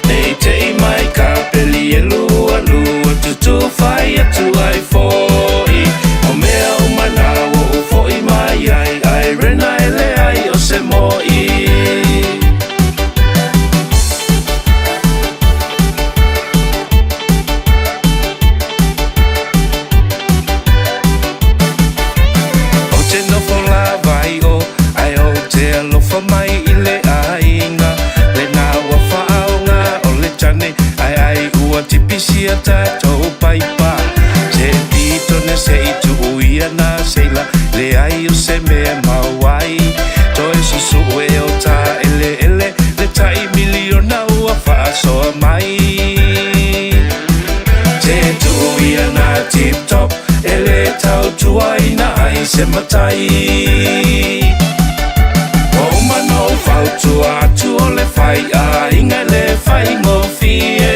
Nei te i mai ka peli e lua lua tutu fai atu ai foʻi. O mea uma na ua ou foʻi mai ai, ae rena e leai o se moʻi. Ou te nofo lava i o, ae ou te alofa mai i le aiga. Lena ua faaoga o le tane, ae ai ua tipisia tatou paipa. Se pito na se i tuu ia na seila, leai o se mea mau ai. Toe susue o ta eleele, le tai miliona ua faasoa mai. Te tuu ia na tip top, e le tautuaina ai se matai. Ua uma na ou fautua atu o le faiaiga e le faigofie.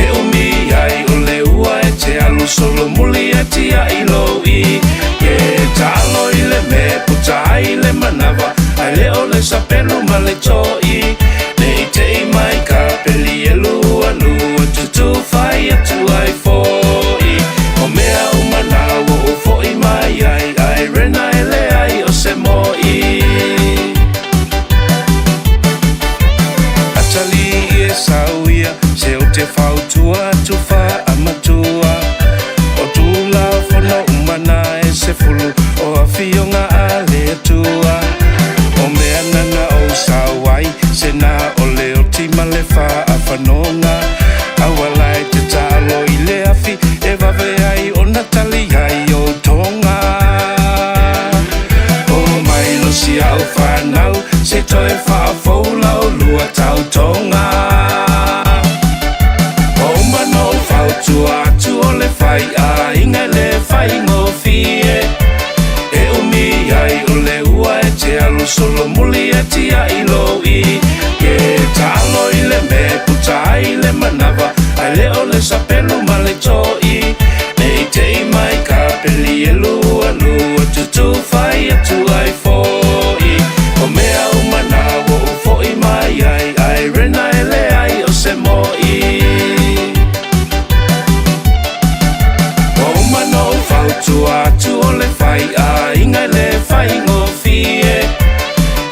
E umi ai o le ua e te alu solomuli e tiaʻi lou i. E taalo i le mea puta ai le manawa, ae le o le sapelu ma le toʻi. Nei te i mai ka peli e lua lua tutu fai atu ai foʻi. O mea uma na ua ou foʻi mai ai, ae rena e leai o se moʻi. Atalii e sau ia, se ou te fautua atu faamatua. O Tulafono uma na e sefulu o afioga a le Atua. O mea na na ou sau ai, se na o le oti ma le faafanoga. Aua la e te taalo i le afi e vave ai ona tali ai ou toga. O mai lo si au fanau, se toe faafou la olua tautoga. Ua uma na ou fautua atu o le faiaiga e le faigofie. E umi ai o le ua e te alu solomuli e tiaʻi lou i. E taalo i le mea puta ai le manawa, ae le o le sapelu ma le toʻi. Nei te i mai ka peli e lua lua tutu fai atu ai foʻi. O mea uma na ua ou foʻi mai ai, ae rena e leai o se moʻi. Ua uma na ou fautua atu o le faiaiga e le faigofie.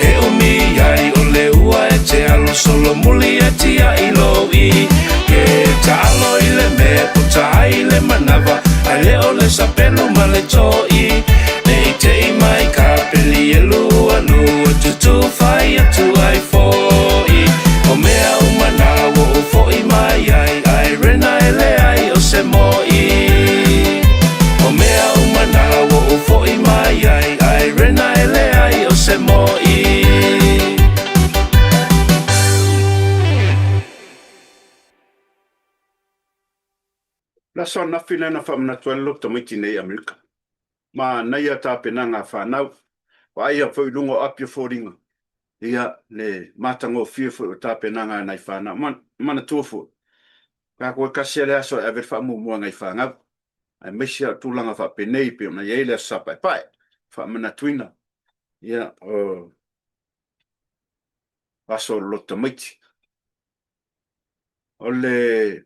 E umi ai o le ua e te alu solomuli e tiaʻi lou i. E taalo i le mea puta ai le manawa, ae le o le sapelu ma le toʻi. Nei te i mai ka peli e lua lua tutu fai atu ai foʻi. O mea uma na ua ou foʻi mai ai, ae rena e leai o se moʻi. O mea uma na ua ou foʻi mai ai, ae rena e leai o se moʻi. Le aso ananafi lea na faamanatu ai le loto tamaiti nei i Amerika. Manaia tapenaga a fanau. Vaaia foi i luga o api o foliga, ia, le matagofie foi o tapenaga a nai fanau. Manatua foi, tatou e tasi lava le aso e ave le faamuamua i nai fanau, aemaise lava o tulaga faapenei pei ona i ai le Aso Sa Paepae, faamanatuina, ia, o aso o le loto tamaiti. O le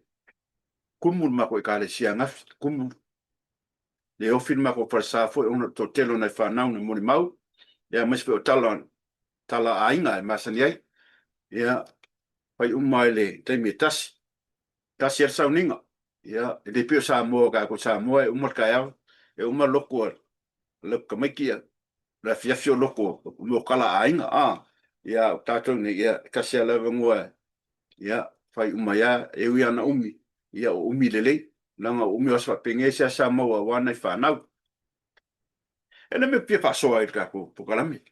kumu i le matou Ekalesia ananafi, kumu le ofi le matou falesa foi ona o le toatele o nai fanau na molimau, ia aemaise foi o tala, tala a aiga e masani ai. Ia, fai uma i le taimi e tasi. Tasi lava le sauniga. Ia, e le pei o Samoa, tatou Samoa e uma le taeao, e uma le lotu a le tamaiti ia, le afiafi o lotu o tala a aiga, a. Ia, o tatou nei, ia, e tasi lava le avanoa Ia, fai uma ai lava, e ui lava na umi, ia o umi lelei, leaga o umi o aso faapenei e seasea maua aua nai fanau. E le mea fia faasoa ai i le tatou polokalame.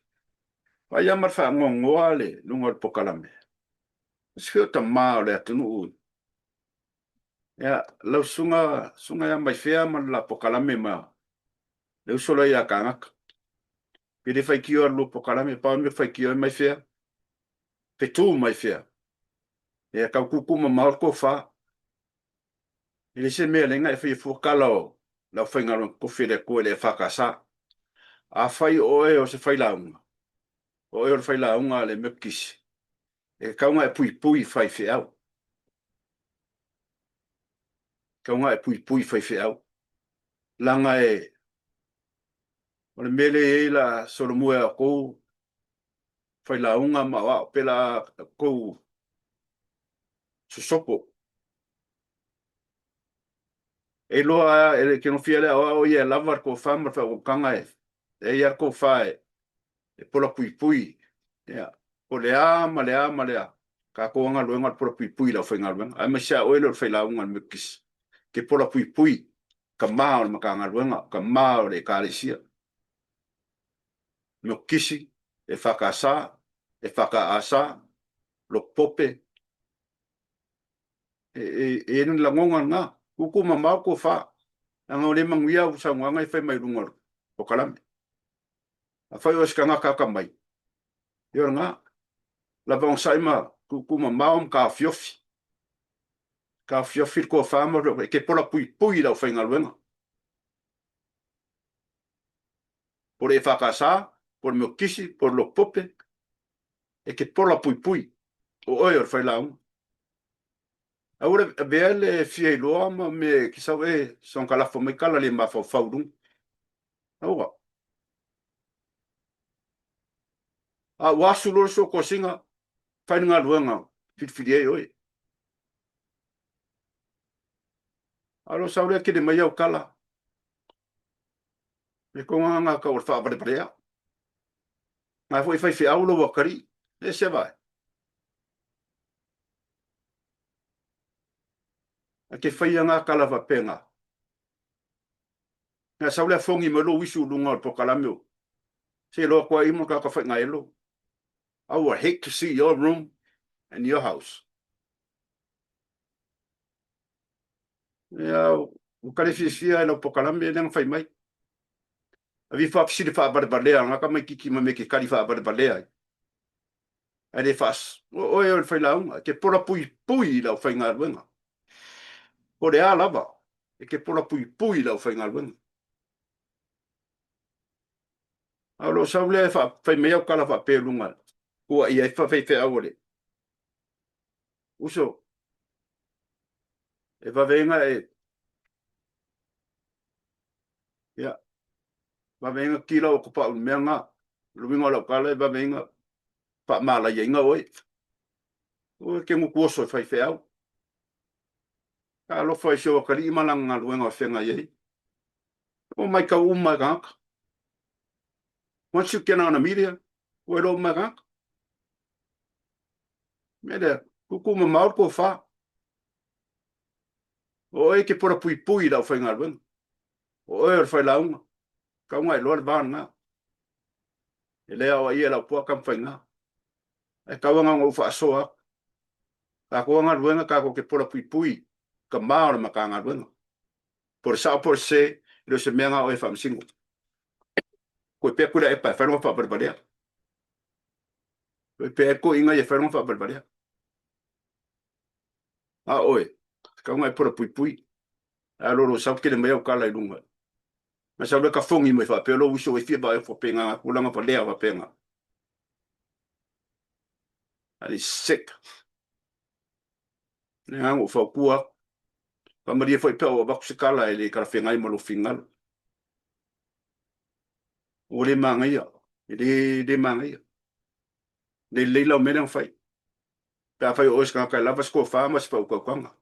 Vaai lava ma le faanoanoa le luga o le polokalame. O se fea o tama o le atunuu. Ia, lau susuga, susuga ia Maifea ma le la polokalame ma le uso la ia Kagaka. Pe le faitio a le lua polokalame, pau le mea faitio ai Maifea. Fetu Maifea. Ia tau tuutuu mamao le tofa. E le se mea leaga e faia fua tala o Le aufaigaluega totofi a le Atua i le EFKS. Afai o oe o se failauga, o oe o le failauga a le Metotisi, e tatau ona e puipui i faifeau. E tatau ona e puipui i faifeau. Leaga e, o le mea lea e i ai la solomua e outou failauga ma o ao pe la outou sosopo. E iloa e le kenofia le aoao ia e lava le tofa ma le faautautaga e e i ai le tofa e e pola puipui ia po o le a ma le a ma le a tatou a galuega o le pola puipui i le aufaigaluega aemaise a oe lea o le failauga a le Metotisi ke pola puipui ka ma o le Matagaluega ka ma o le Ekalesia Metotisi, EFKS, EFKAS, Lotopope E, e, e i ai ni lagona lena. Tuutuu mamao le tofa. Leaga ua le manuia au saunoaga e fai mai luga o le polokalame. Afai o se tagata atamai, ia o lena. Lava onosai ma tuutuu mamao ma taofiofi. Taofiofi le tofa ma e te pola puipui i le aufaigaluega. Po o le EFKS, po o le Metotisi, po o le Lotopope, e te pola puipui. O oe o le failauga. Aua le avea le fia iloa ma mea e te sau e soona lafo mai tala le mafaufau i luga. Aua. A ua asu loa le suatosina, fai le galuega filifili ai oe. A o lou sau lea tele mai au tala. E kona ngā kau o le faavalevalea. Ngā foi faifeau lou atalii. E se vae. A te whaia ngā kala whapenga. Ngā sau lea fongi mai lou isu lunga o le pokalame o. Se loa kua imo ka ka whainga elo. I would hate to see your room and your house. Ia, ua kale fiafia e lau pokalame e lenga whai mai. A vi whaafisili whaavalevalea, ngā ka mai kiki ma me ke kali whaavalevalea ai. Ae le faas, o oe o le failauga, e te pola puipui i lau faigaluega. Po le a lava, e te pola puipui i lau faigaluega. A o lou sau lea e fai mai au kala faapea i luga, ua i ai faifeau o le uso, e vavega e, ia, vavega kila o ko pau mea ngā, luinga o lau kala e vavega faamālaiaina oe. Ua ke ngutu oso e faifeau. Ka alofa i si ou atalii ma lana galuega o feagai ai. Ua maitau uma e tagata. Once you get on the media, ua iloa uma e tagata. Mea lea, tuutuu mamao le tofa. O oe e te pola puipui i lau faigaluega. O oe o le failauga. Tau iloa le va lena. E le aoaia e lau puaka ma faiga. Ae tau anga ona ou faasoa atu. Tatou a galuega tatou te pola puipui ka ma o le Matagaluega. Po o le sao po o le sese, e le o se mea na oe e faamasino. Koe pea koe la epa e whai ronga whaavalevalea. Koe pea e koe inga i e whai ronga whaavalevalea. A oe, kau ngai pola puipui. A lolo sau kele mai au kala i lunga. Ma sau le ka fongi mai whaapea lo uso e fia vae whapenga ngā kulanga whalea whapenga. That is sick. Le ngā o whaukua. Whamaria whai pea o awaku se kala e le karawhengai ma lo fingalo. O le māngaia. E le, le māngaia. Le leila o mele ang whai. Pe a whai o oe se kai lava se koa wha ma se whaukaukaga.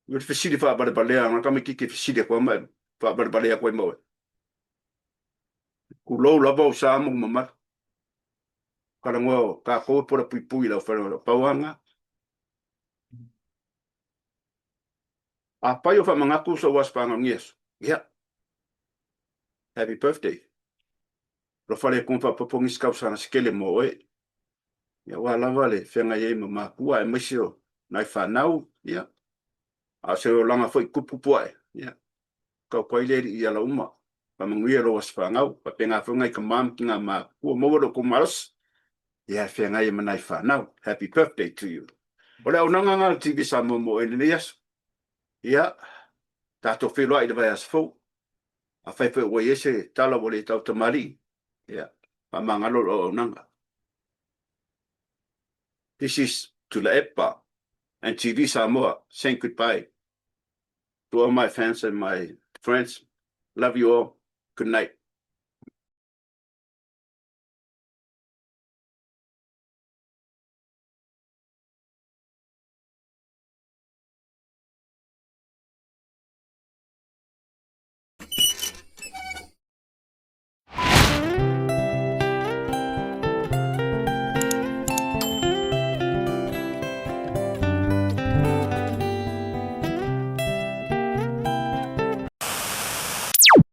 I le fesili faavalevalea nga tamaititi e fesili atu ai ma e faavalevalea atu ai ma oe. Tulou lava o sa ma mamalu. Talanoa o tatou e pola puipui i lau whare pau anga. A pai o whamangatu so was whanga ngiaso. Yeah. Happy birthday. Lo whare kong whapopongi skausana sekele mo oe. Ia wā lava le whengai ai ma mākua e maise o nai whanau, ia. A o se olanga foi kupukupu ae, ia. Kau koa i le ri i ala uma. Whamanguia lo was whangau, pa penga whangai ka mam ki ngā mākua maua lo ko maros. Ia e whengai e ma nai whanau. Happy birthday to you. O le aunaga ngā TV Samoa mo e lenei aso. Ia. Tatou feiloai i le vaiaso fou. Afai foi ua i ai se tala ua le tautamalii, ia, faamagalo le auaunaga. This is Tuilaepa and TV Samoa saying goodbye to all my fans and my friends. Love you all. Good night.